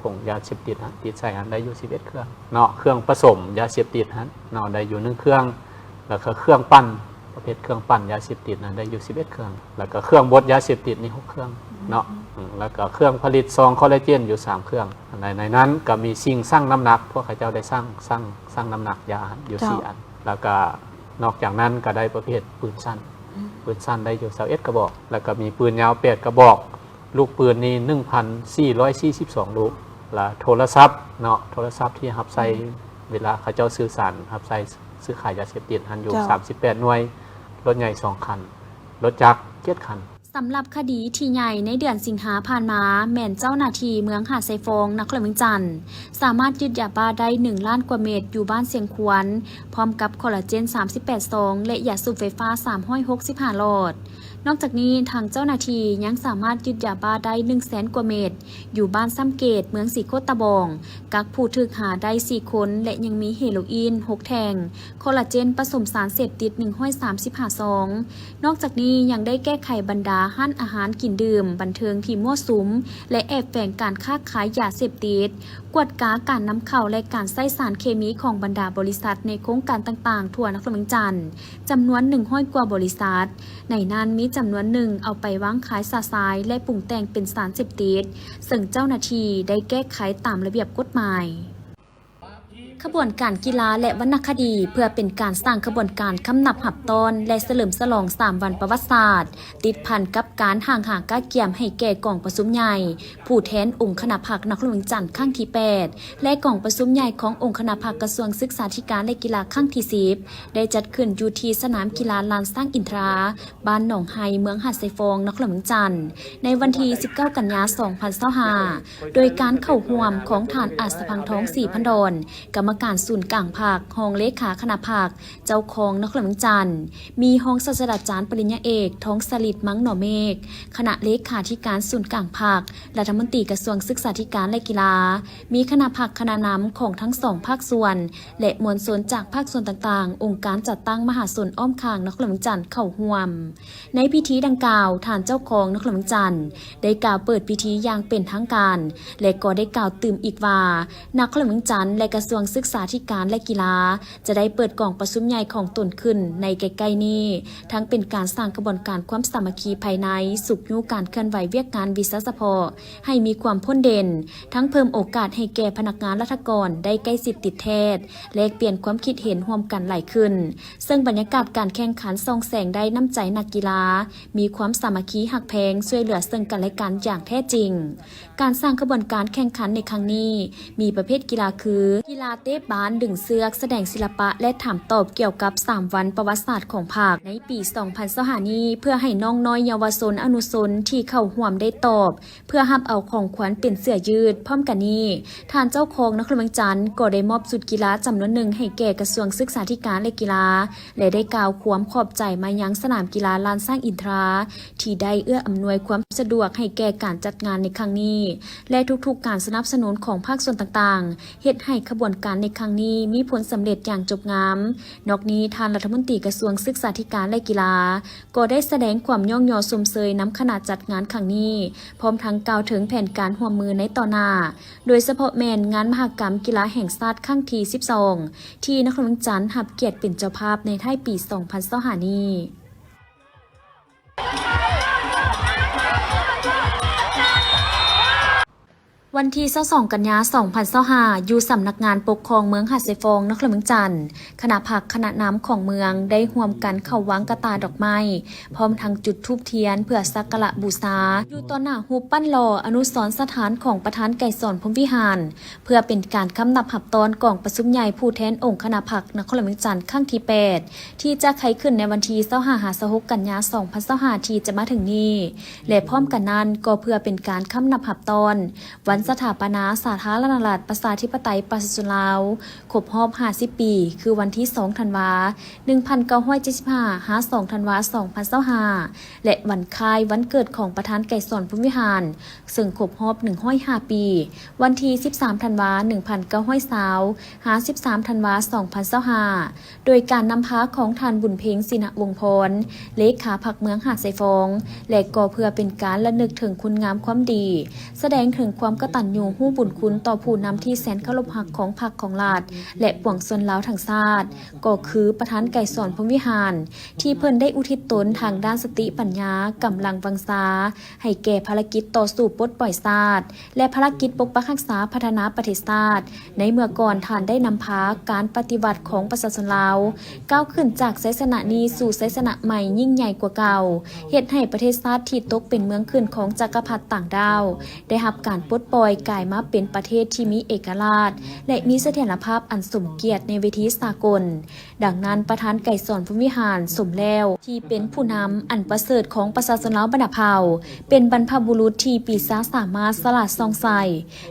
ຖົງຢາເສບຕິດຫັ້ນ ຕິດໃສ່ຫັ້ນໄດ້ຢູ່ສິບເອັດເຄື່ອງເນາະ, ເຄື່ອງປະສົມຢາເສບຕິດຫັ້ນເນາະ ໄດ້ຢູ່ໜຶ່ງເຄື່ອງ, ແລ້ວກະເຄື່ອງປັ່ນ ປະເພດເຄື່ອງປັ່ນຢາເສບຕິດນັ້ນໄດ້ຢູ່ສິບເອັດເຄື່ອງ ແລ້ວກໍເຄື່ອງບົດຢາເສບຕິດນີ້ຫົກເຄື່ອງເນາະ ອືມ ແລ້ວກໍເຄື່ອງຜະລິດຊອງຄໍລາເຈນຢູ່ສາມເຄື່ອງ ໃນ ໃນນັ້ນກໍມີຊິງຊັ່ງນ້ຳໜັກ ພວກເຂົາເຈົ້າໄດ້ຊັ່ງ ຊັ່ງ ຊັ່ງນ້ຳໜັກຢາຢູ່ ເຈົ້າ ສີ່ອັນ ແລ້ວກໍນອກຈາກນັ້ນກໍໄດ້ປະເພດປືນສັ້ນ ອືມ ປືນສັ້ນໄດ້ຢູ່ຊາວເອັດກະບອກ ແລ້ວກໍມີປືນຍາວແປດກະບອກ ລູກປືນນີ້ໜຶ່ງພັນສີ່ຮ້ອຍສີ່ສິບສອງລູກ ແລະໂທລະສັບເນາະ ໂທລະສັບທີ່ຮັບໃຊ້ ອືມ ເວລາເຂົາເຈົ້າສື່ສານ ຮັບໃຊ້ຊື້ຂາຍຢາເສບຕິດຫັ້ນຢູ່ ເຈົ້າ ສາມສິບແປດໜ່ວຍ, ລົດໃຫຍ່ສອງຄັນ, ລົດຈັກເຈັດຄັນ. ສຳລັບຄະດີທີ່ໃຫຍ່ໃນເດືອນສິງຫາຜ່ານມາ ແມ່ນເຈົ້າໜ້າທີ່ເມືອງຫາດຊາຍຟອງ ນະຄອນຫຼວງວຽງຈັນ ສາມາດຍຶດຢາບ້າໄດ້ໜຶ່ງລ້ານກວ່າເມັດ ຢູ່ບ້ານຊຽງຄວນ ພ້ອມກັບຄໍລາເຈນສາມສິບແປດຊອງ ແລະ ຢາສູບໄຟຟ້າສາມຮ້ອຍຫົກສິບຫ້າຫຼອດ. ນອກຈາກນີ້ ທາງເຈົ້າໜ້າທີ່ຍັງສາມາດຍຶດຢາບ້າໄດ້ໜຶ່ງແສນກວ່າເມັດ ຢູ່ບ້ານຊຳເກດ ເມືອງສີໂຄດຕະບອງ, ກັກຜູ້ຖືກຫາໄດ້ສີ່ຄົນ ແລະ ຍັງມີເຮໂລອີນຫົກແທ່ງ, ຄໍລາເຈນປະສົມສານເສບຕິດໜຶ່ງຮ້ອຍສາມສິບຫ້າຊອງ. ນອກຈາກນີ້ຍັງໄດ້ແກ້ໄຂບັນດາຮ້ານອາຫານກິນດື່ມບັນເທີງທີ່ມົ້ວສຸມ ແລະ ແອບແຝງການຄ້າຂາຍຢາເສບຕິດ, ກວດກາການນຳເຂົ້າ ແລະ ການໃຊ້ສານເຄມີຂອງບັນດາບໍລິສັດໃນໂຄງການຕ່າງໆທົ່ວນະຄອນຫຼວງວຽງຈັນ ຈຳນວນໜຶ່ງຮ້ອຍກວ່າບໍລິສັດ, ໃນນັ້ນມີຈຳນວນໜຶ່ງເອົາໄປວາງຂາຍຊະຊາຍ ແລະ ປຸງແຕ່ງເປັນສານເສບຕິດ, ເຊິ່ງເຈົ້າໜ້າທີ່ໄດ້ແກ້ໄຂຕາມລະບຽບກົດໝາຍ. ຂະບວນການກິລາ ແລະ ວັນນະຄະດີ ເພື່ອເປັນການສ້າງຂະບວນການຄຳນັບຮັບຕ້ອນ ແລະ ສະເຫຼີມສະຫຼອງສາມວັນປະຫວັດສາດ ຕິດພັນກັບການຫ້າງຫາກະກຽມໃຫ້ແກ່ກອງປະຊຸມໃຫຍ່ ຜູ້ແທນອົງຄະນະພັກນະຄອນຫຼວງວຽງຈັນຄັ້ງທີແປດ ແລະ ກອງປະຊຸມໃຫຍ່ຂອງອົງຄະນະພັກກະຊວງສຶກສາທິການ ແລະ ກິລາຄັ້ງທີສິບ ໄດ້ຈັດຂຶ້ນຢູ່ທີ່ສະໜາມກິລາລານຊ້າງອິນທຣາ ບ້ານໜອງໄຮ ເມືອງຫາດຊາຍຟອງ ນະຄອນຫຼວງວຽງຈັນ ໃນວັນທີສິບເກົ້າ ກັນຍາ ສອງພັນຊາວຫ້າ ໂດຍການເຂົ້າຮ່ວມຂອງທ່ານ ອາດສະພັງທອງ ສີພັນດອນ ກຳມະການສູນກາງພັກ, ຮອງເລຂາຄະນະພັກ, ເຈົ້າຄອງນະຄອນຫຼວງວຽງຈັນ, ມີຮອງສາດສະດາຈານປະລິນຍາເອກ ທອງສະລິດ ມັງໜໍເມກ ຄະນະເລຂາທິການສູນກາງພັກ, ລັດຖະມົນຕີກະຊວງສຶກສາທິການ ແລະ ກິລາ, ມີຄະນະພັກຄະນະນຳຂອງທັງສອງພາກສ່ວນ ແລະ ມວນຊົນຈາກພາກສ່ວນຕ່າງໆ, ອົງການຈັດຕັ້ງມະຫາຊົນອ້ອມຂ້າງນະຄອນຫຼວງວຽງຈັນເຂົ້າຮ່ວມ. ໃນພິທີດັ່ງກ່າວ, ທ່ານເຈົ້າຄອງນະຄອນຫຼວງວຽງຈັນໄດ້ກ່າວເປີດພິທີຢ່າງເປັນທາງການ ແລະ ກໍໄດ້ກ່າວຕື່ມອີກວ່າ ນະຄອນຫຼວງວຽງຈັນ ແລະ ກະຊວງສຶກສາທິການ ແລະ ກິລາ ຈະໄດ້ເປີດກອງປະຊຸມໃຫຍ່ຂອງຕົນຂຶ້ນໃນໃກ້ໆນີ້, ທັງເປັນການສ້າງຂະບວນການຄວາມສາມັກຄີພາຍໃນ, ຊຸກຍູ້ການເຄື່ອນໄຫວວຽກງານວິຊາສະເພາະໃຫ້ມີຄວາມພົ້ນເດັ່ນ, ທັງເພີ່ມໂອກາດໃຫ້ແກ່ພະນັກງານລັດຖະກອນໄດ້ໃກ້ຊິດຕິດແທດ, ແລກປ່ຽນຄວາມຄິດເຫັນຮ່ວມກັນຫຼາຍຂຶ້ນ, ເຊິ່ງບັນຍາກາດການແຂ່ງຂັນສ່ອງແສງໄດ້ນ້ຳໃຈນັກກິລາ, ມີຄວາມສາມັກຄີຮັກແພງ, ຊ່ວຍເຫຼືອເຊິ່ງກັນແລະກັນຢ່າງແທ້ຈິງ. ການສ້າງຂະບວນການແຂ່ງຂັນໃນຄັ້ງນີ້ ມີປະເພດກິລາຄື ກິລາເຕະບານ, ດຶງເຊືອກ, ສະແດງສິລະປະ ແລະ ຖາມຕອບກ່ຽວກັບສາມວັນປະຫວັດສາດຂອງພັກໃນປີສອງພັນຊາວຫ້ານີ້ ເພື່ອໃຫ້ນ້ອງນ້ອຍເຍົາວະຊົນອະນຸຊົນທີ່ເຂົ້າຮ່ວມໄດ້ຕອບ ເພື່ອຮັບເອົາຂອງຂວັນເປັນເສື້ອຢືດ. ພ້ອມກັນນີ້, ທ່ານເຈົ້າຄອງນະຄອນຫຼວງວຽງຈັນກໍໄດ້ມອບຊຸດກິລາຈຳນວນໜຶ່ງໃຫ້ແກ່ກະຊວງສຶກສາທິການ ແລະ ກິລາ ແລະ ໄດ້ກ່າວຄວາມຂອບໃຈມາຍັງສະໜາມກິລາລານຊ້າງອິນທຣາ ທີ່ໄດ້ເອື້ອອຳນວຍຄວາມສະດວກໃຫ້ແກ່ການຈັດງານໃນຄັ້ງນີ້ ແລະ ທຸກໆການສະໜັບສະໜູນຂອງພາກສ່ວນຕ່າງໆ ເຮັດໃຫ້ຂະບວນການໃນຄັ້ງນີ້ມີຜົນສຳເລັດຢ່າງຈົບງາມ. ນອກນີ້, ທ່ານລັດຖະມົນຕີກະຊວງສຶກສາທິການ ແລະ ກິລາ ກໍໄດ້ສະແດງຄວາມຍ້ອງຍໍຊົມເຊີຍນຳຄະນະຈັດງານຄັ້ງນີ້, ພ້ອມທັງກ່າວເຖິງແຜນການຮ່ວມມືໃນຕໍ່ໜ້າ, ໂດຍສະເພາະແມ່ນງານມະຫະກຳກິລາແຫ່ງຊາດຄັ້ງທີສິບສອງ ທີ່ນະຄອນຫຼວງວຽງຈັນຮັບກຽດເປັນເຈົ້າພາບໃນທ້າຍປີສອງພັນຊາວຫ້ານີ້. ວັນທີຊາວສອງ ກັນຍາ ສອງພັນຊາວຫ້າ ຢູ່ສຳນັກງານປົກຄອງເມືອງຫາດຊາຍຟອງ ນະຄອນຫຼວງວຽງຈັນ, ຄະນະພັກຄະນະນຳຂອງເມືອງໄດ້ຮ່ວມກັນເຂົ້າວາງກະຕ່າດອກໄມ້ ພ້ອມທັງຈຸດທູບທຽນເພື່ອສັກກາລະບູຊາ ຢູ່ຕໍ່ໜ້າຮູບປັ້ນຫຼໍ່ອະນຸສອນສະຖານຂອງປະທານໄກສອນ ພົມວິຫານ ເພື່ອເປັນການຄຳນັບຮັບຕ້ອນກອງປະຊຸມໃຫຍ່ຜູ້ແທນອົງຄະນະພັກນະຄອນຫຼວງວຽງຈັນຄັ້ງທີແປດ ທີ່ຈະໄຂຂຶ້ນໃນວັນທີຊາວຫ້າ ຫາ ຊາວຫົກ ກັນຍາ ສອງພັນຊາວຫ້າ ທີ່ຈະມາເຖິງນີ້ ແລະ ພ້ອມກັນນັ້ນກໍເພື່ອເປັນການຄຳນັບຮັບຕ້ອນວັນສະຖາປະນາສາທາລະນະລັດ ປະຊາທິປະໄຕ ປະຊາຊົນລາວ ຄົບຮອບຫ້າສິບປີ ຄືວັນທີສອງ ທັນວາ ໜຶ່ງພັນເກົ້າຮ້ອຍເຈັດສິບຫ້າ ຫາ ສອງ ທັນວາ ສອງພັນຊາວຫ້າ ແລະ ວັນຄ້າຍວັນເກີດຂອງປະທານໄກສອນ ພົມວິຫານ ເຊິ່ງຄົບຮອບໜຶ່ງຮ້ອຍຫ້າປີ ວັນທີສິບສາມ ທັນວາ ໜຶ່ງພັນເກົ້າຮ້ອຍຊາວ ຫາ ສິບສາມ ທັນວາ ສອງພັນຊາວຫ້າ ໂດຍການນຳພາຂອງທ່ານ ບຸນເພັງ ສີນະວົງພອນ ເລຂາພັກເມືອງຫາດຊາຍຟອງ ແລະ ກໍເພື່ອເປັນການລະນຶກເຖິງຄຸນງາມຄວາມດີ, ສະແດງເຖິງຄວາມກະ ຕັນຍູຮູ້ບຸນຄຸນຕໍ່ຜູ້ນຳທີ່ແສນເຄົາລົບຮັກຂອງພັກຂອງລັດ ແລະ ປວງຊົນລາວທັງຊາດ ກໍຄືປະທານໄກສອນ ພົມວິຫານ ທີ່ເພິ່ນໄດ້ອຸທິດຕົນທາງດ້ານສະຕິປັນຍາ, ກຳລັງວັງຊາ ໃຫ້ແກ່ພາລະກິດຕໍ່ສູ້ປົດປ່ອຍຊາດ ແລະ ພາລະກິດປົກປັກຮັກສາພັດທະນາປະເທດຊາດ. ໃນເມື່ອກ່ອນ ທ່ານໄດ້ນຳພາການປະຕິວັດຂອງປະຊາຊົນລາວ ກ້າວຂຶ້ນຈາກໄຊຊະນະນີ້ສູ່ໄຊຊະນະໃໝ່ຍິ່ງໃຫຍ່ກວ່າເກົ່າ, ເຮັດໃຫ້ປະເທດຊາດທີ່ຕົກເປັນເມືອງຂຶ້ນຂອງຈັກກະພັດຕ່າງດ້າວ ໄດ້ຮັບການປົດປ່ອຍ ກາຍມາເປັນປະເທດທີ່ມີເອກະລາດ ແລະ ມີສະຖຽນລະພາບອັນສົມກຽດໃນເວທີສາກົນ. ດັ່ງນັ້ນ, ປະທານໄກສອນ ພົມວິຫານ ສົມແລ້ວ ທີ່ເປັນຜູ້ນຳອັນປະເສີດຂອງປະຊາຊົນລາວບັນດາເຜົ່າ, ເປັນບັນພະບຸລຸດທີ່ປີຊາສາມາດສະຫຼາດສ່ອງໃສ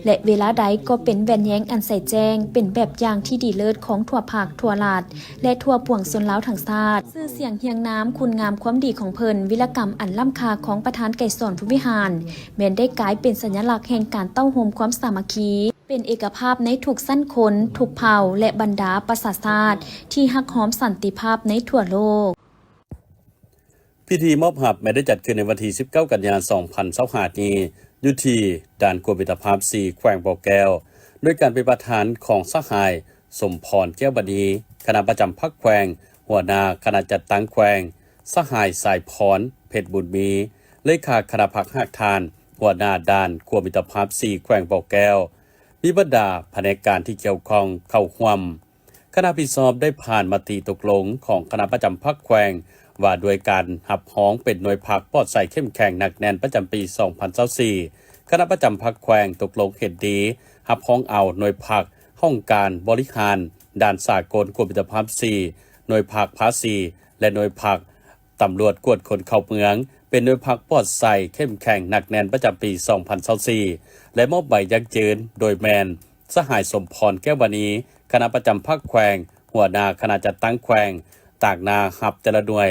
ແລະ ເວລາໃດກໍເປັນແວ່ນແຍງອັນໃສແຈ້ງ, ເປັນແບບຢ່າງທີ່ດີເລີດຂອງທົ່ວພັກ, ທົ່ວລັດ ແລະ ທົ່ວປວງຊົນລາວທັງຊາດ. ຊື່ສຽງຮຽງນາມ, ຄຸນງາມຄວາມດີຂອງເພິ່ນ, ວິລະກຳອັນລ້ຳຄ່າຂອງປະທານໄກສອນ ພົມວິຫານ ແມ່ນໄດ້ກາຍເປັນສັນຍະລັກແຫ່ງການເຕົ້າໂຮມຄວາມສາມັກຄີ, ເປັນເອກະພາບໃນທຸກຊັ້ນຄົນ, ທຸກເຜົ່າ ແລະ ບັນດາປະຊາຊາດທີ່ຮັກຫອມສັນຕິພາບໃນທົ່ວໂລກ. ພິທີມອບຮັບແມ່ນໄດ້ຈັດຂຶ້ນໃນວັນທີສິບເກົ້າ ກັນຍາ ສອງພັນຊາວຫ້າ ນີ້ ຢູ່ທີ່ດ່ານກວດມິດຕະພາບສີ່ ແຂວງບໍ່ແກ້ວ ໂດຍການເປັນປະທານຂອງສະຫາຍ ສົມພອນ ແກ້ວມະນີ ຄະນະປະຈຳພັກແຂວງ, ຫົວໜ້າຄະນະຈັດຕັ້ງແຂວງ, ສະຫາຍ ສາຍພອນ ເພັດບຸນມີ ເລຂາຄະນະພັກຮາກຖານ, ຫົວໜ້າດ່ານກວດມິດຕະພາບສີ່ ແຂວງບໍ່ແກ້ວ, ມີບັນດາພະແນກການທີ່ກ່ຽວຂ້ອງເຂົ້າຮ່ວມ. ຄະນະຜິດຊອບໄດ້ຜ່ານມະຕິຕົກລົງຂອງຄະນະປະຈຳພັກແຂວງ ວ່າດ້ວຍການຮັບຮອງເປັນໜ່ວຍພັກປອດໃສເຂັ້ມແຂງໜັກແໜ້ນປະຈຳປີສອງພັນຊາວສີ່. ຄະນະປະຈຳພັກແຂວງຕົກລົງເຫັນດີຮັບຮອງເອົາໜ່ວຍພັກຫ້ອງການບໍລິຫານດ່ານສາກົນກວດມິດຕະພາບສີ່, ໜ່ວຍພັກພາສີ ແລະ ໜ່ວຍພັກຕຳຫຼວດກວດຄົນເຂົ້າເມືອງ ເປັນໜ່ວຍພັກປອດໃສເຂັ້ມແຂງໜັກແໜ້ນປະຈຳປີສອງພັນຊາວສີ່ ແລະ ມອບໃບຢັ້ງຢືນໂດຍແມ່ນ ສະຫາຍ ສົມພອນ ແກ້ວມະນີ ຄະນະປະຈຳພັກແຂວງ, ຫົວໜ້າຄະນະຈັດຕັ້ງແຂວງ, ຕາງໜ້າຮັບແຕ່ລະໜ່ວຍ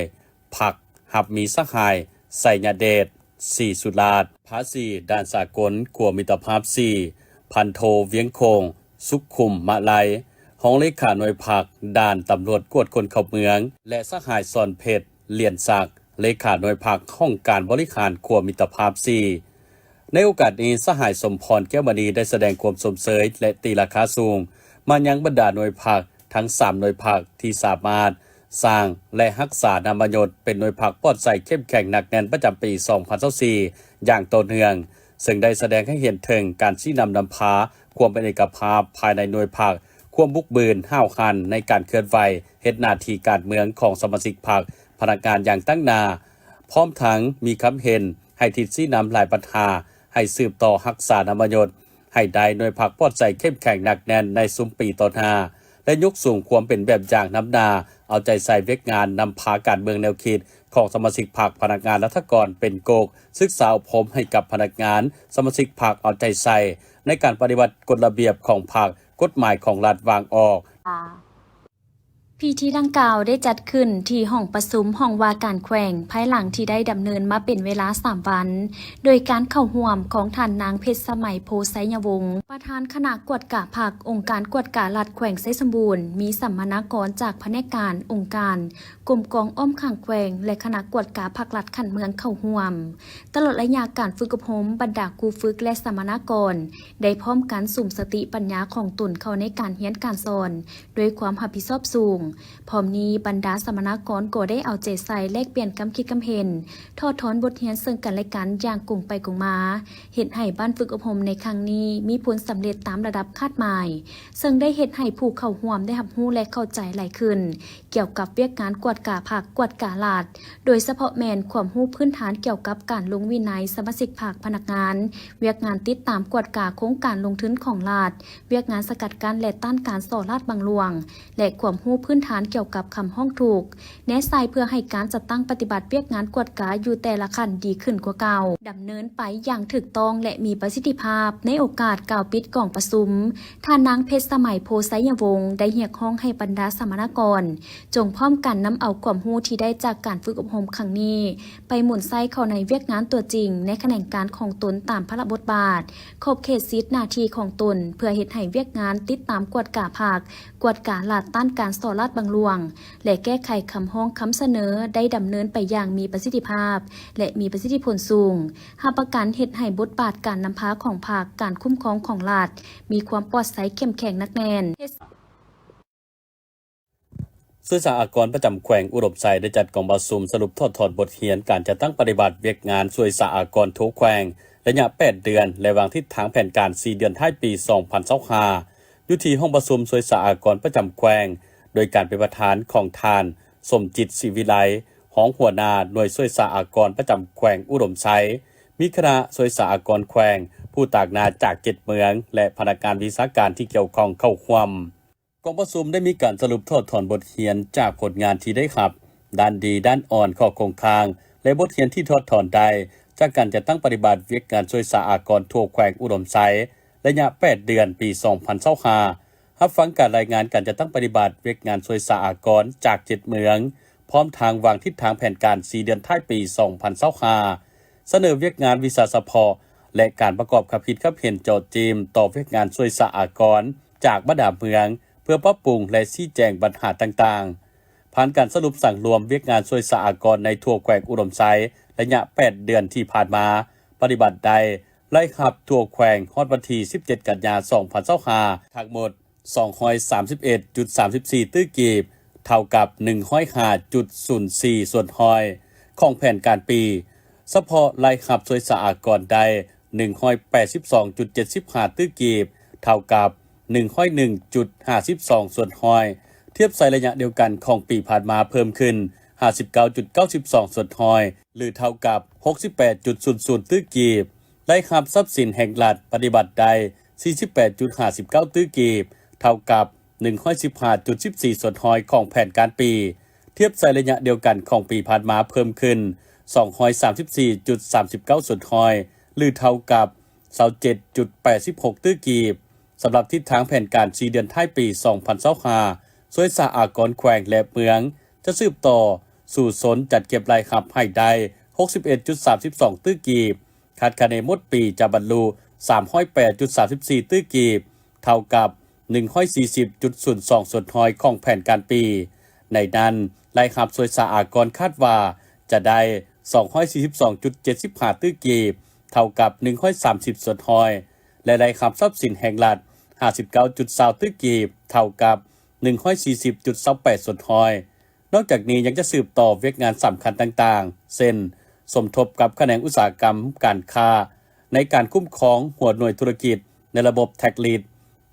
ພັກ ຮັບມີສະຫາຍ ໄຊຍະເດດ ສີສຸລາດ, ພາສີດ່ານສາກົນກົວມິດຕະພາບສີ່ ພັນໂທ ວຽງຄົງ ສຸກຂຸມມະໄລ, ຮອງເລຂາໜ່ວຍພັກດ່ານຕຳຫຼວດກວດຄົນເຂົ້າເມືອງ ແລະ ສະຫາຍ ສອນເພັດ ຫຼຽນສັກ ເລຂາໜ່ວຍພັກຫ້ອງການບໍລິຫານຂົວມິດຕະພາບສີ່. ໃນໂອກາດນີ້, ສະຫາຍ ສົມພອນ ແກ້ວມະນີ ໄດ້ສະແດງຄວາມຊົມເຊີຍ ແລະ ຕີລາຄາສູງມາຍັງບັນດາໜ່ວຍພັກທັງສາມໜ່ວຍພັກ ທີ່ສາມາດສ້າງ ແລະ ຮັກສານາມມະຍົດເປັນໜ່ວຍພັກປອດໃສເຂັ້ມແຂງໜັກແໜ້ນປະຈຳປີສອງພັນຊາວສີ່ຢ່າງຕໍ່ເນື່ອງ, ເຊິ່ງໄດ້ສະແດງໃຫ້ເຫັນເຖິງການຊີ້ນຳນຳພາ, ຄວາມເປັນເອກະພາບພາຍໃນໜ່ວຍພັກ, ຄວາມບຸກບືນຫ້າວຫັນໃນການເຄື່ອນໄຫວເຮັດໜ້າທີ່ການເມືອງຂອງສະມາຊິກພັກ, ພະນັກງານຢ່າງຕັ້ງໜ້າ, ພ້ອມທັງມີຄຳເຫັນໃຫ້ທິດຊີ້ນຳຫຼາຍບັນຫາ ໃຫ້ສືບຕໍ່ຮັກສານາມມະຍົດ ໃຫ້ໄດ້ໜ່ວຍພັກປອດໃສເຂັ້ມແຂງໜັກແໜ້ນໃນຊຸມປີຕໍ່ໜ້າ ແລະ ຍົກສູງຄວາມເປັນແບບຢ່າງນຳໜ້າ ເອົາໃຈໃສ່ວຽກງານນຳພາການເມືອງແນວຄິດຂອງສະມາຊິກພັກ, ພະນັກງານລັດຖະກອນເປັນກົກ, ສຶກສາອົບຮົມໃຫ້ກັບພະນັກງານ, ສະມາຊິກພັກເອົາໃຈໃສ່ໃນການປະຕິບັດກົດລະບຽບຂອງພັກ, ກົດໝາຍຂອງລັດວາງອອກ. ພິທີດັ່ງກ່າວໄດ້ຈັດຂຶ້ນທີ່ຫ້ອງປະຊຸມຫ້ອງວ່າການແຂວງ ພາຍຫຼັງທີ່ໄດ້ດຳເນີນມາເປັນເວລາສາມວັນ ໂດຍການເຂົ້າຮ່ວມຂອງທ່ານນາງ ເພັດສະໄໝ ໂພໄຊຍະວົງ ປະທານຄະນະກວດກາພັກ, ອົງການກວດກາລັດແຂວງໄຊສົມບູນ, ມີສຳມະນາກອນຈາກພະແນກການ, ອົງການ, ກົມກອງອ້ອມຂ້າງແຂວງ ແລະ ຄະນະກວດກາພັກລັດຂັ້ນເມືອງເຂົ້າຮ່ວມ. ຕະຫຼອດໄລຍະການຝຶກອົບຮົມ, ບັນດາຄູຝຶກ ແລະ ສຳມະນາກອນ ໄດ້ພ້ອມກັນສຸມສະຕິປັນຍາຂອງຕົນເຂົ້າໃນການຮຽນການສອນ ດ້ວຍຄວາມຮັບຜິດຊອບສູງ. ພ້ອມນີ້, ບັນດາສຳມະນາກອນກໍໄດ້ເອົາໃຈໃສ່ແລກປ່ຽນຄຳຄິດຄຳເຫັນ, ຖອດຖອນບົດຮຽນເຊິ່ງກັນແລະກັນຢ່າງກົງໄປກົງມາ, ເຮັດໃຫ້ບ້ານຝຶກອົບຮົມໃນຄັ້ງນີ້ມີຜົນສຳເລັດຕາມລະດັບຄາດໝາຍ, ເຊິ່ງໄດ້ເຮັດໃຫ້ຜູ້ເຂົ້າຮ່ວມໄດ້ຮັບຮູ້ ແລະ ເຂົ້າໃຈຫຼາຍຂຶ້ນ ກ່ຽວກັບວຽກງານກວດກາພັກ, ກວດກາລັດ, ໂດຍສະເພາະແມ່ນຄວາມຮູ້ພື້ນຖານກ່ຽວກັບການລົງວິໄນສະມາຊິກພັກ, ພະນັກງານ, ວຽກງານຕິດຕາມກວດກາໂຄງການລົງທຶນຂອງລັດ, ວຽກງານສະກັດກັ້ນ ແລະ ຕ້ານການສໍ້ລາດບັງຫຼວງ ແລະ ຄວາມຮູ້ພື້ນຖານກ່ຽວກັບຄຳຮ້ອງທຸກ, ແນໃສ່ເພື່ອໃຫ້ການຈັດຕັ້ງປະຕິບັດວຽກງານກວດກາຢູ່ແຕ່ລະຂັ້ນດີຂຶ້ນກວ່າເກົ່າ, ດຳເນີນໄປຢ່າງຖືກຕ້ອງ ແລະ ມີປະສິດທິພາບ. ໃນໂອກາດກ່າວປິດກອງປະຊຸມ, ທ່ານນາງ ເພັດສະໄໝ ໂພໄຊຍະວົງ ໄດ້ຮຽກຮ້ອງໃຫ້ບັນດາສຳມະນາກອນ ຈົ່ງພ້ອມກັນນຳເອົາຄວາມຮູ້ທີ່ໄດ້ຈາກການຝຶກອົບຮົມຄັ້ງນີ້ ໄປໝູນໃຊ້ເຂົ້າໃນວຽກງານຕົວຈິງໃນຂະແໜງການຂອງຕົນຕາມພາລະບົດບາດ, ຂອບເຂດສິດໜ້າທີ່ຂອງຕົນ ເພື່ອເຮັດໃຫ້ວຽກງານຕິດຕາມກວດກາພັກ, ກວດກາລັດ, ຕ້ານການສໍ້ລາດບັງຫຼວງ ແລະ ແກ້ໄຂຄຳຮ້ອງຄຳສະເໜີໄດ້ດຳເນີນໄປຢ່າງມີປະສິດທິພາບ ແລະ ມີປະສິດທິຜົນສູງ, ຮັບປະກັນເຮັດໃຫ້ບົດບາດການນຳພາຂອງພັກ, ການຄຸ້ມຄອງຂອງລັດ ມີຄວາມປອດໃສເຂັ້ມແຂງໜັກແໜ້ນ. ສ່ວຍສາອາກອນປະຈຳແຂວງອຸດົມໄຊ ໄດ້ຈັດກອງປະຊຸມສະຫຼຸບຖອດຖອນບົດຮຽນການຈັດຕັ້ງປະຕິບັດວຽກງານສ່ວຍສາອາກອນທົ່ວແຂວງ ໄລຍະແປດເດືອນ ແລະ ວາງທິດທາງແຜນການສີ່ເດືອນທ້າຍປີສອງພັນຊາວຫ້າ ຢູ່ທີ່ຫ້ອງປະຊຸມສ່ວຍສາອາກອນປະຈຳແຂວງ ໂດຍການເປັນປະທານຂອງທ່ານ ສົມຈິດ ສີວິໄລ ຮອງຫົວໜ້າໜ່ວຍສ່ວຍສາອາກອນປະຈຳແຂວງອຸດົມໄຊ, ມີຄະນະສ່ວຍສາອາກອນແຂວງ, ຜູ້ຕາງໜ້າຈາກເຈັດເມືອງ ແລະ ພະນັກງານວິຊາການທີ່ກ່ຽວຂ້ອງເຂົ້າຮ່ວມ. ກອງປະຊຸມໄດ້ມີການສະຫຼຸບຖອດຖອນບົດຮຽນຈາກຜົນງານທີ່ໄດ້ຮັບ, ດ້ານດີ, ດ້ານອ່ອນ, ຂໍ້ຄົງຄ້າງ ແລະ ບົດຮຽນທີ່ຖອດຖອນໄດ້ຈາກການຈັດຕັ້ງປະຕິບັດວຽກງານສ່ວຍສາອາກອນທົ່ວແຂວງອຸດົມໄຊ ໄລຍະແປດເດືອນ ປີສອງພັນຊາວຫ້າ, ຮັບຟັງການລາຍງານການຈັດຕັ້ງປະຕິບັດວຽກງານສ່ວຍສາອາກອນຈາກເຈັດເມືອງ, ພ້ອມທັງວາງທິດທາງແຜນການສີ່ເດືອນທ້າຍປີສອງພັນຊາວຫ້າ, ສະເໜີວຽກງານວິຊາສະເພາະ ແລະ ການປະກອບຄຳຄິດຄຳເຫັນເຈາະຈີ້ມຕໍ່ວຽກງານສ່ວຍສາອາກອນຈາກບັນດາເມືອງ ເພື່ອປັບປຸງ ແລະ ຊີ້ແຈງບັນຫາຕ່າງໆ. ຜ່ານການສະຫຼຸບສັງລວມວຽກງານສ່ວຍສາອາກອນໃນທົ່ວແຂວງອຸດົມໄຊ ໄລຍະແປດເດືອນທີ່ຜ່ານມາ, ປະຕິບັດໄດ້ ລາຍຮັບທົ່ວແຂວງຮອດວັນທີສິບເຈັດກັນຍາສອງພັນຊາວຫ້າ ທັງໝົດສອງຮ້ອຍສາມສິບເອັດຈຸດສາມສິບສີ່ຕື້ກີບ, ເທົ່າກັບໜຶ່ງຮ້ອຍຫ້າຈຸດສູນສີ່ສ່ວນຮ້ອຍຂອງແຜນການປີ. ສະເພາະລາຍຮັບສ່ວຍສາອາກອນໄດ້ໜຶ່ງຮ້ອຍແປດສິບສອງຈຸດເຈັດສິບຫ້າຕື້ກີບ, ເທົ່າກັບໜຶ່ງຮ້ອຍໜຶ່ງຈຸດຫ້າສິບສອງສ່ວນຮ້ອຍ, ທຽບໃສ່ໄລຍະດຽວກັນຂອງປີຜ່ານມາເພີ່ມຂຶ້ນຫ້າສິບເກົ້າຈຸດເກົ້າສິບສອງສ່ວນຮ້ອຍ ຫຼື ເທົ່າກັບຫົກສິບແປດຈຸດສູນສູນຕື້ກີບ. ລາຍຮັບຊັບສິນແຫ່ງລັດປະຕິບັດໄດ້ສີ່ສິບແປດຈຸດຫ້າສິບເກົ້າຕື້ກີບ, ເທົ່າກັບໜຶ່ງຮ້ອຍສິບຫ້າຈຸດສິບສີ່ສ່ວນຮ້ອຍຂອງແຜນການປີ. ທຽບໃສ່ໄລຍະດຽວກັນຂອງປີຜ່ານມາເພີ່ມຂຶ້ນສອງຮ້ອຍສາມສິບສີ່ຈຸດສາມສິບເກົ້າສ່ວນຮ້ອຍ ຫຼື ເທົ່າກັບຊາວເຈັດຈຸດແປດສິບຫົກຕື້ກີບ. ສຳລັບທິດທາງແຜນການສີ່ເດືອນທ້າຍປີສອງພັນຊາວຫ້າ, ສ່ວຍສາອາກອນແຂວງ ແລະ ເມືອງ ຈະສືບຕໍ່ສູ້ຊົນຈັດເກັບລາຍຮັບໃຫ້ໄດ້ຫົກສິບເອັດຈຸດສາມສິບສອງຕື້ກີບ, ຄາດຄະເນໝົດປີຈະບັນລຸສາມຮ້ອຍແປດຈຸດສາມສິບສີ່ຕື້ກີບ, ເທົ່າກັບໜຶ່ງຮ້ອຍສີ່ສິບຈຸດສູນສອງສ່ວນຮ້ອຍຂອງແຜນການປີ. ໃນນັ້ນ, ລາຍຮັບສ່ວຍສາອາກອນຄາດວ່າຈະໄດ້ສອງຮ້ອຍສີ່ສິບສອງຈຸດເຈັດສິບຫ້າຕື້ກີບ, ເທົ່າກັບໜຶ່ງຮ້ອຍສາມສິບສ່ວນຮ້ອຍ ແລະ ລາຍຮັບຊັບສິນແຫ່ງລັດຫ້າສິບເກົ້າຈຸດຊາວຕື້ກີບ, ເທົ່າກັບໜຶ່ງຮ້ອຍສີ່ສິບຈຸດຊາວແປດສ່ວນຮ້ອຍ. ນອກຈາກນີ້ຍັງຈະສືບຕໍ່ວຽກງານສຳຄັນຕ່າງໆ ເຊັ່ນ ສົມທົບກັບຂະແໜງອຸດສາຫະກຳການຄ້າ ໃນການຄຸ້ມຄອງຫົວໜ່ວຍທຸລະກິດໃນລະບົບແທັກລິດ,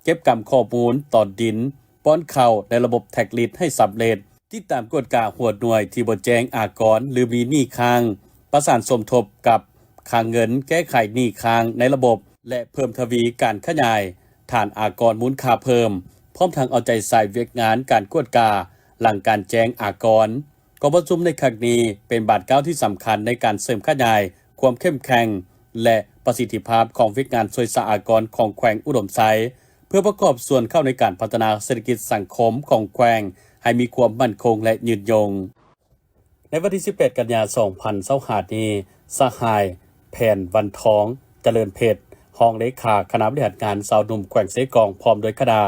ເກັບກຳຂໍ້ມູນຕອນດິນ, ປ້ອນເຂົ້າໃນລະບົບແທັກລິດໃຫ້ສຳເລັດ, ຕິດຕາມກວດກາຫົວໜ່ວຍທີ່ບໍ່ແຈ້ງອາກອນ ຫຼື ມີໜີ້ຄ້າງ, ປະສານສົມທົບກັບ ຄ້າງເງິນ, ແກ້ໄຂໜີ້ຄ້າງໃນລະບົບ ແລະ ເພີ່ມທະວີການຂະຫຍາຍຖານອາກອນມູນຄ່າເພີ່ມ, ພ້ອມທັງເອົາໃຈໃສ່ວຽກງານການກວດກາຫຼັງການແຈ້ງອາກອນ. ກອງປະຊຸມໃນຄັ້ງນີ້ເປັນບາດກ້າວທີ່ສຳຄັນໃນການເສີມຂະຫຍາຍຄວາມເຂັ້ມແຂງ ແລະ ປະສິດທິພາບຂອງວຽກງານສ່ວຍສາອາກອນຂອງແຂວງອຸດົມໄຊ ເພື່ອປະກອບສ່ວນເຂົ້າໃນການພັດທະນາເສດຖະກິດສັງຄົມຂອງແຂວງໃຫ້ມີຄວາມໝັ້ນຄົງ ແລະ ຍືນຍົງ. ໃນວັນທີສິບແປດກັນຍາສອງພັນຊາວຫ້ານີ້, ສະຫາຍ ແຜນວັນທອງ ຈະເລີນເພັດ ຮອງເລຂາຄະນະບໍລິຫານງານຊາວໜຸ່ມແຂວງເຊກອງ ພ້ອມດ້ວຍຄະນະ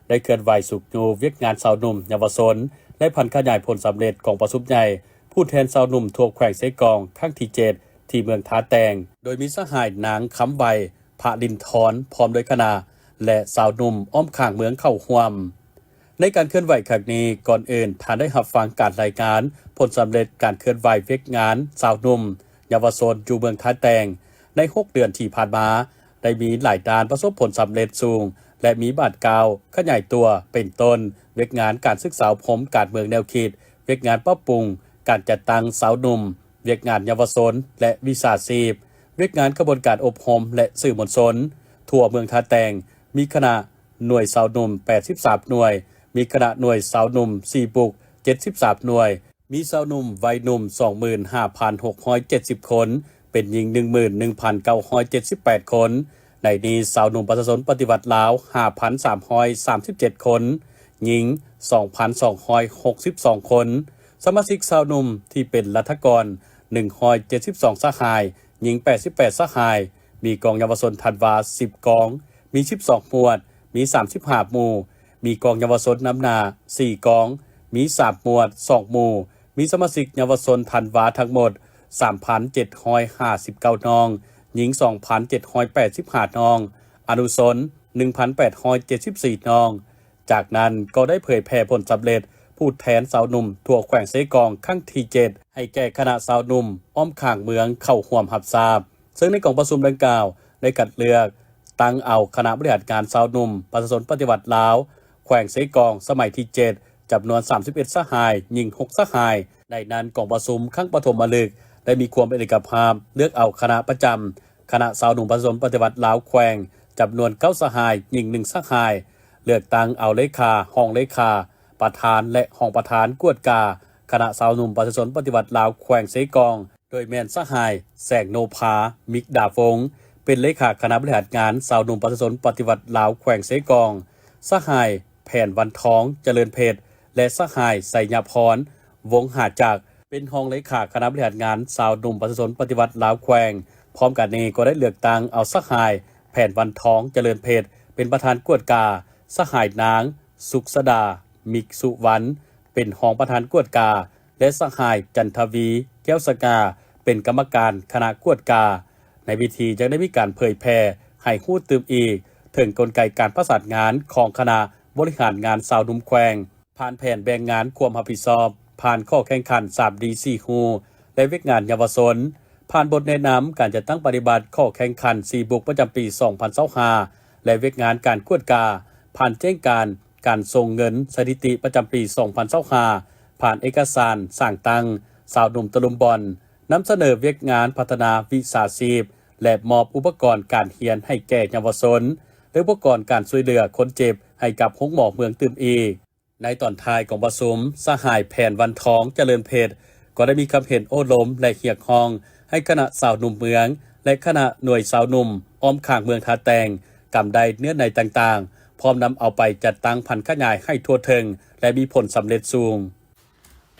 ໄດ້ເຄື່ອນໄຫວຊຸກຍູ້ວຽກງານຊາວໜຸ່ມ, ເຍົາວະຊົນ ແລະ ຜັນຂະຫຍາຍຜົນສຳເລັດກອງປະຊຸມໃຫຍ່ຜູ້ແທນຊາວໜຸ່ມທົ່ວແຂວງເຊກອງ ຄັ້ງທີເຈັດ ທີ່ເມືອງທ່າແຕງ, ໂດຍມີສະຫາຍ ນາງ ຄຳໄວ ພະລິນທອນ ພ້ອມດ້ວຍຄະນະ ແລະ ຊາວໜຸ່ມອ້ອມຂ້າງເມືອງເຂົ້າຮ່ວມ. ໃນການເຄື່ອນໄຫວຄັ້ງນີ້, ກ່ອນອື່ນທ່ານໄດ້ຮັບຟັງການລາຍງານຜົນສຳເລັດການເຄື່ອນໄຫວວຽກງານຊາວໜຸ່ມ, ເຍົາວະຊົນຢູ່ເມືອງທ່າແຕງ ໃນຫົກເດືອນທີ່ຜ່ານມາ ໄດ້ມີຫຼາຍດ້ານປະສົບຜົນສຳເລັດສູງ ແລະ ມີບາດກ້າວຂະຫຍາຍຕົວ ເປັນຕົ້ນ ວຽກງານການສຶກສາອົບຮົມການເມືອງແນວຄິດ, ວຽກງານປັບປຸງການຈັດຕັ້ງຊາວໜຸ່ມ, ວຽກງານເຍົາວະຊົນ ແລະ ວິຊາຊີບ, ວຽກງານຂະບວນການອົບຮົມ ແລະ ສື່ມວນຊົນ. ທົ່ວເມືອງທ່າແຕງມີຄະນະ ໜ່ວຍຊາວໜຸ່ມແປດສິບສາມໜ່ວຍ, ມີຄະນະໜ່ວຍຊາວໜຸ່ມສີ່ບຸກເຈັດສິບສາມໜ່ວຍ, ມີຊາວໜຸ່ມໄວໜຸ່ມສອງໝື່ນຫ້າພັນຫົກຮ້ອຍເຈັດສິບຄົນ, ເປັນຍິງໜຶ່ງໝື່ນໜຶ່ງພັນເກົ້າຮ້ອຍເຈັດສິບແປດຄົນ. ໃນນີ້ຊາວໜຸ່ມປະຊາຊົນປະຕິວັດລາວຫ້າພັນສາມຮ້ອຍສາມສິບເຈັດຄົນ, ຍິງສອງພັນສອງຮ້ອຍຫົກສິບສອງຄົນ, ສະມາຊິກຊາວໜຸ່ມທີ່ເປັນລັດຖະກອນໜຶ່ງຮ້ອຍເຈັດສິບສອງສະຫາຍ, ຍິງແປດສິບແປດສະຫາຍ, ມີກອງເຍົາວະຊົນທັນວາສິບກອງ, ມີສິບສອງໝວດ, ມີສາມສິບຫ້າໝູ່, ມີກອງເຍົາວະຊົນນຳໜ້າສີ່ກອງ, ມີສາມໝວດສອງໝູ່, ມີສະມາຊິກເຍົາວະຊົນທັນວາທັງໝົດສາມພັນເຈັດຮ້ອຍຫ້າສິບເກົ້ານ້ອງ, ຍິງສອງພັນເຈັດຮ້ອຍແປດສິບຫ້ານ້ອງ, ອະນຸຊົນໜຶ່ງພັນແປດຮ້ອຍເຈັດສິບສີ່ນ້ອງ. ຈາກນັ້ນກໍໄດ້ເຜີຍແຜ່ຜົນສຳເລັດຜູ້ແທນຊາວໜຸ່ມທົ່ວແຂວງເຊກອງຄັ້ງທີເຈັດ ໃຫ້ແກ່ຄະນະຊາວໜຸ່ມອ້ອມຂ້າງເມືອງເຂົ້າຮ່ວມຮັບຊາບ. ເຊິ່ງໃນກອງປະຊຸມດັ່ງກ່າວໄດ້ຄັດເລືອກຕັ້ງເອົາຄະນະບໍລິຫານງານຊາວໜຸ່ມປະຊາຊົນປະຕິວັດລາວ ແຂວງເຊກອງສະໄໝທີເຈັດ ຈຳນວນສາມສິບເອັດສະຫາຍ, ຍິງຫົກສະຫາຍ. ໃນນັ້ນກອງປະຊຸມຄັ້ງປະຖົມມະລຶກໄດ້ມີຄວາມເປັນເອກະພາບ ເລືອກເອົາຄະນະປະຈຳຄະນະຊາວໜຸ່ມປະຊາຊົນປະຕິວັດລາວແຂວງ ຈຳນວນເກົ້າສະຫາຍ, ຍິງໜຶ່ງສະຫາຍ, ເລືອກຕັ້ງເອົາເລຂາ, ຮອງເລຂາ, ປະທານ ແລະ ຮອງປະທານກວດກາຄະນະຊາວໜຸ່ມປະຊາຊົນປະຕິວັດລາວແຂວງເຊກອງ ໂດຍແມ່ນສະຫາຍ ແສງໂນພາ ມິກດາວົງ ເປັນເລຂາຄະນະບໍລິຫານງານຊາວໜຸ່ມປະຊາຊົນປະຕິວັດລາວແຂວງເຊກອງ, ສະຫາຍ ແຜນວັນທອງ ຈະເລີນເພັດ ແລະ ສະຫາຍ ໄຊຍະພອນ ວົງຫາຈັກ ເປັນຮອງເລຂາຄະນະບໍລິຫານງານຊາວໜຸ່ມປະຊາຊົນປະຕິວັດລາວແຂວງ. ພ້ອມກັນນີ້ກໍໄດ້ເລືອກຕັ້ງເອົາສະຫາຍ ແຜນວັນທອງ ຈະເລີນເພັດ ເປັນປະທານກວດກາ, ສະຫາຍ ນາງ ສຸກສະດາ ມິກສຸວັນ ເປັນຮອງປະທານກວດກາ ແລະ ສະຫາຍ ຈັນທະວີ ແກ້ວສະຫງ່າ ເປັນກຳມະການຄະນະກວດກາ. ໃນພິທີຍັງໄດ້ມີການເຜີຍແຜ່ໃຫ້ຮູ້ຕື່ມອີກເຖິງກົນໄກການປະສານງານຂອງຄະນະບໍລິຫານງານຊາວໜຸ່ມແຂວງ, ຜ່ານແຜນແບ່ງງານຄວາມຮັບຜິດຊອບ, ຜ່ານຂໍ້ແຂ່ງຂັນສາມດີສີ່ຮູ ແລະ ວຽກງານເຍົາວະຊົນ, ຜ່ານບົດແນະນຳການຈັດຕັ້ງປະຕິບັດຂໍ້ແຂ່ງຂັນສີ່ບຸກປະຈຳປີສອງພັນຊາວຫ້າ ແລະ ວຽກງານການກວດກາ, ຜ່ານແຈ້ງການ ການສົ່ງເງິນສະຖິຕິປະຈຳປີສອງພັນຊາວຫ້າ, ຜ່ານເອກະສານສ້າງຕັ້ງຊາວໜຸ່ມຕະລຸມບອນ, ນຳສະເໜີວຽກງານພັດທະນາວິຊາຊີບ ແລະ ມອບອຸປະກອນການຮຽນໃຫ້ແກ່ເຍົາວະຊົນ ແລະ ອຸປະກອນການຊ່ວຍເຫຼືອຄົນເຈັບໃຫ້ກັບໂຮງໝໍເມືອງຕື່ມອີກ. ໃນຕອນທ້າຍຂອງປະຊຸມ, ສະຫາຍ ແຜນວັນທອງ ຈະເລີນເພັດ ກໍໄດ້ມີຄຳເຫັນໂອ້ລົມ ແລະ ຮຽກຮ້ອງໃຫ້ຄະນະຊາວໜຸ່ມເມືອງ ແລະ ຄະນະໜ່ວຍຊາວໜຸ່ມອ້ອມຂ້າງເມືອງທ່າແຕງ ກຳໄດ້ເນື້ອໃນຕ່າງໆ ພ້ອມນຳເອົາໄປຈັດຕັ້ງຜັນຂະຫຍາຍໃຫ້ທົ່ວເຖິງ ແລະ ມີຜົນສຳເລັດສູງ.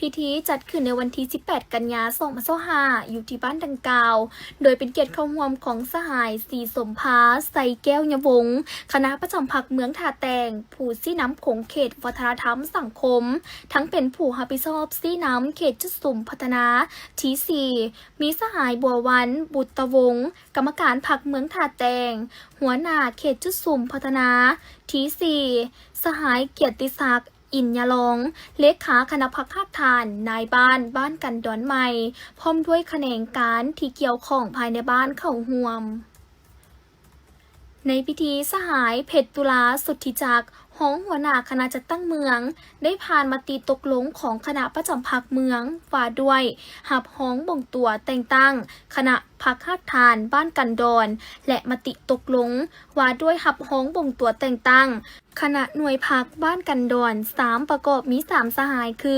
ພິທີຈັດຂຶ້ນໃນວັນທີສິບແປດ ກັນຍາ ສອງພັນຊາວຫ້າ ຢູ່ທີ່ບ້ານດັ່ງກ່າວ, ໂດຍເປັນກຽດເຂົ້າຮ່ວມຂອງສະຫາຍ ສີສົມພາ ໄຊແກ້ວຍະວົງ ຄະນະປະຈຳພັກເມືອງທ່າແຕງ, ຜູ້ຊີ້ນຳຂົງເຂດວັດທະນະທຳສັງຄົມ, ທັງເປັນຜູ້ຮັບຜິດຊອບຊີ້ນຳເຂດຈຸດສຸມພັດທະນາທີສີ່, ມີສະຫາຍ ບົວວັນ ບຸດຕະວົງ ກຳມະການພັກເມືອງທ່າແຕງ, ຫົວໜ້າເຂດຈຸດສຸມພັດທະນາທີສີ່, ສະຫາຍ ກຽດຕິສັກ ອິນຍາລອງ ເລຂາຄະນະພັກຮາກຖານນາຍບ້ານ ບ້ານກັນດອນໃໝ່ ພ້ອມດ້ວຍຂະແໜງການທີ່ກ່ຽວຂ້ອງພາຍໃນບ້ານເຂົ້າຮ່ວມ. ໃນພິທີ ສະຫາຍ ເພັດຕຸລາ ສຸດທິຈັກ ຮອງຫົວໜ້າຄະນະຈັດຕັ້ງເມືອງ ໄດ້ຜ່ານມະຕິຕົກລົງຂອງຄະນະປະຈຳພັກເມືອງ ວ່າດ້ວຍຮັບຮອງບົ່ງຕົວແຕ່ງຕັ້ງຄະນະພັກຮາກຖານບ້ານກັນດອນ ແລະ ມະຕິຕົກລົງວ່າດ້ວຍຮັບຮອງບົ່ງຕົວແຕ່ງຕັ້ງ ຄະນະໜ່ວຍພັກບ້ານກັນດອນສາມ ປະກອບມີສາມສະຫາຍຄື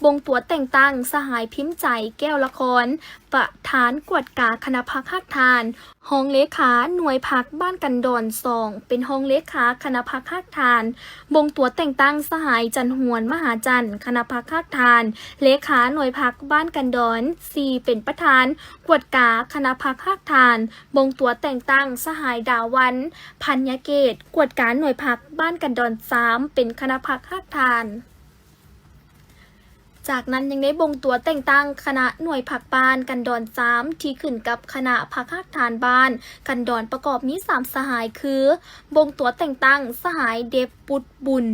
ບົ່ງຕົວແຕ່ງຕັ້ງສະຫາຍ ພິມໃຈ ແກ້ວລະຄອນ ປະທານກວດກາຄະນະພັກຮາກຖານ, ຮອງເລຂາໜ່ວຍພັກບ້ານກັນດອນສອງ ເປັນຮອງເລຂາຄະນະພັກຮາກຖານ, ບົ່ງຕົວແຕ່ງຕັ້ງສະຫາຍ ຈັນຫວນ ມະຫາຈັນ ຄະນະພັກຮາກຖານ ເລຂາໜ່ວຍພັກບ້ານກັນດອນສີ່ ເປັນປະທານກວດກາຄະນະພັກຮາກຖານ, ບົ່ງຕົວແຕ່ງຕັ້ງສະຫາຍ ດາວັນ ພັນຍະເກດ ກວດກາໜ່ວຍພັກບ້ານກັນດອນສາມ ເປັນຄະນະພັກຮາກຖານ. ຈາກນັ້ນຍັງໄດ້ບົ່ງຕົວແຕ່ງຕັ້ງຄະນະໜ່ວຍພັກບ້ານກັນດອນສາມ ທີ່ຂຶ້ນກັບຄະນະພັກຮາກຖານບ້ານກັນດອນ ປະກອບມີສາມສະຫາຍຄື ບົ່ງຕົວແຕ່ງຕັ້ງສະຫາຍ ເດັບ ບຸດບຸນ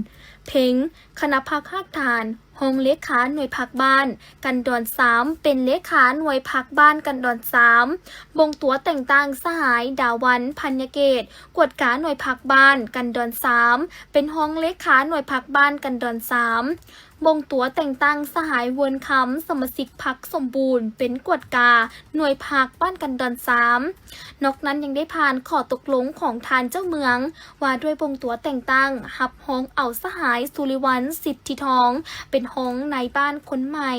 ເພັງ ຄະນະພັກຮາກຖານ, ຮອງເລຂາໜ່ວຍພັກບ້ານກັນດອນສາມ ເປັນເລຂາໜ່ວຍພັກບ້ານກັນດອນສາມ, ບົ່ງຕົວແຕ່ງຕັ້ງສະຫາຍ ດາວັນ ພັນຍະເກດ ກວດກາໜ່ວຍພັກບ້ານກັນດອນສາມ ເປັນຮອງເລຂາໜ່ວຍພັກບ້ານກັນດອນສາມ, ບົ່ງຕົວແຕ່ງຕັ້ງສະຫາຍ ເວີນຄຳ ສະມາຊິກພັກສົມບູນ ເປັນກວດກາໜ່ວຍພັກບ້ານກັນດອນສາມ. ນອກນັ້ນຍັງໄດ້ຜ່ານຂໍ້ຕົກລົງຂອງທ່ານເຈົ້າເມືອງ ວ່າດ້ວຍບົ່ງຕົວແຕ່ງຕັ້ງຮັບຮອງເອົາສະຫາຍ ສຸລິວັນ ສິດທິທອງ ເປັນຮອງນາຍບ້ານຄົນໃໝ່.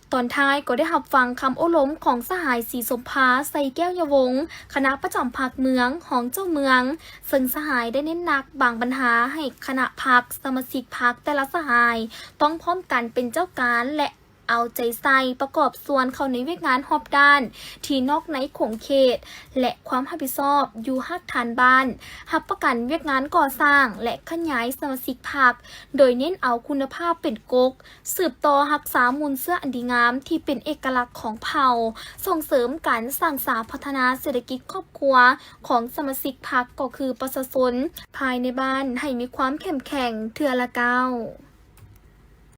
ຈ ຕອນທ້າຍກໍໄດ້ຮັບຟັງຄຳໂອ້ລົມຂອງສະຫາຍ ສີສົມພາ ໄຊແກ້ວຍະວົງ ຄະນະປະຈຳພັກເມືອງ, ຮອງເຈົ້າເມືອງ, ເຊິ່ງສະຫາຍໄດ້ເນັ້ນໜັກບາງບັນຫາໃຫ້ຄະນະພັກ, ສະມາຊິກພັກແຕ່ລະສະຫາຍ ຕ້ອງພ້ອມກັນເປັນເຈົ້າການ ແລະ ເອົາໃຈໃສ່ປະກອບສ່ວນເຂົ້າໃນວຽກງານຮອບດ້ານ ທີ່ນອກໃນຂົງເຂດ ແລະ ຄວາມຮັບຜິດຊອບຢູ່ຮາກຖານບ້ານ, ຮັບປະກັນວຽກງານກໍ່ສ້າງ ແລະ ຂະຫຍາຍສະມາຊິກພັກ ໂດຍເນັ້ນເອົາຄຸນນະພາບເປັນກົກ, ສືບຕໍ່ຮັກສາມູນເຊື້ອອັນດີງາມທີ່ເປັນເອກະລັກຂອງເຜົ່າ, ສົ່ງເສີມການສ້າງສາພັດທະນາເສດຖະກິດຄອບຄົວຂອງສະມາຊິກພັກ ກໍຄືປະຊາຊົນພາຍໃນບ້ານໃຫ້ມີຄວາມເຂັ້ມແຂງເທື່ອລະກ້າວ.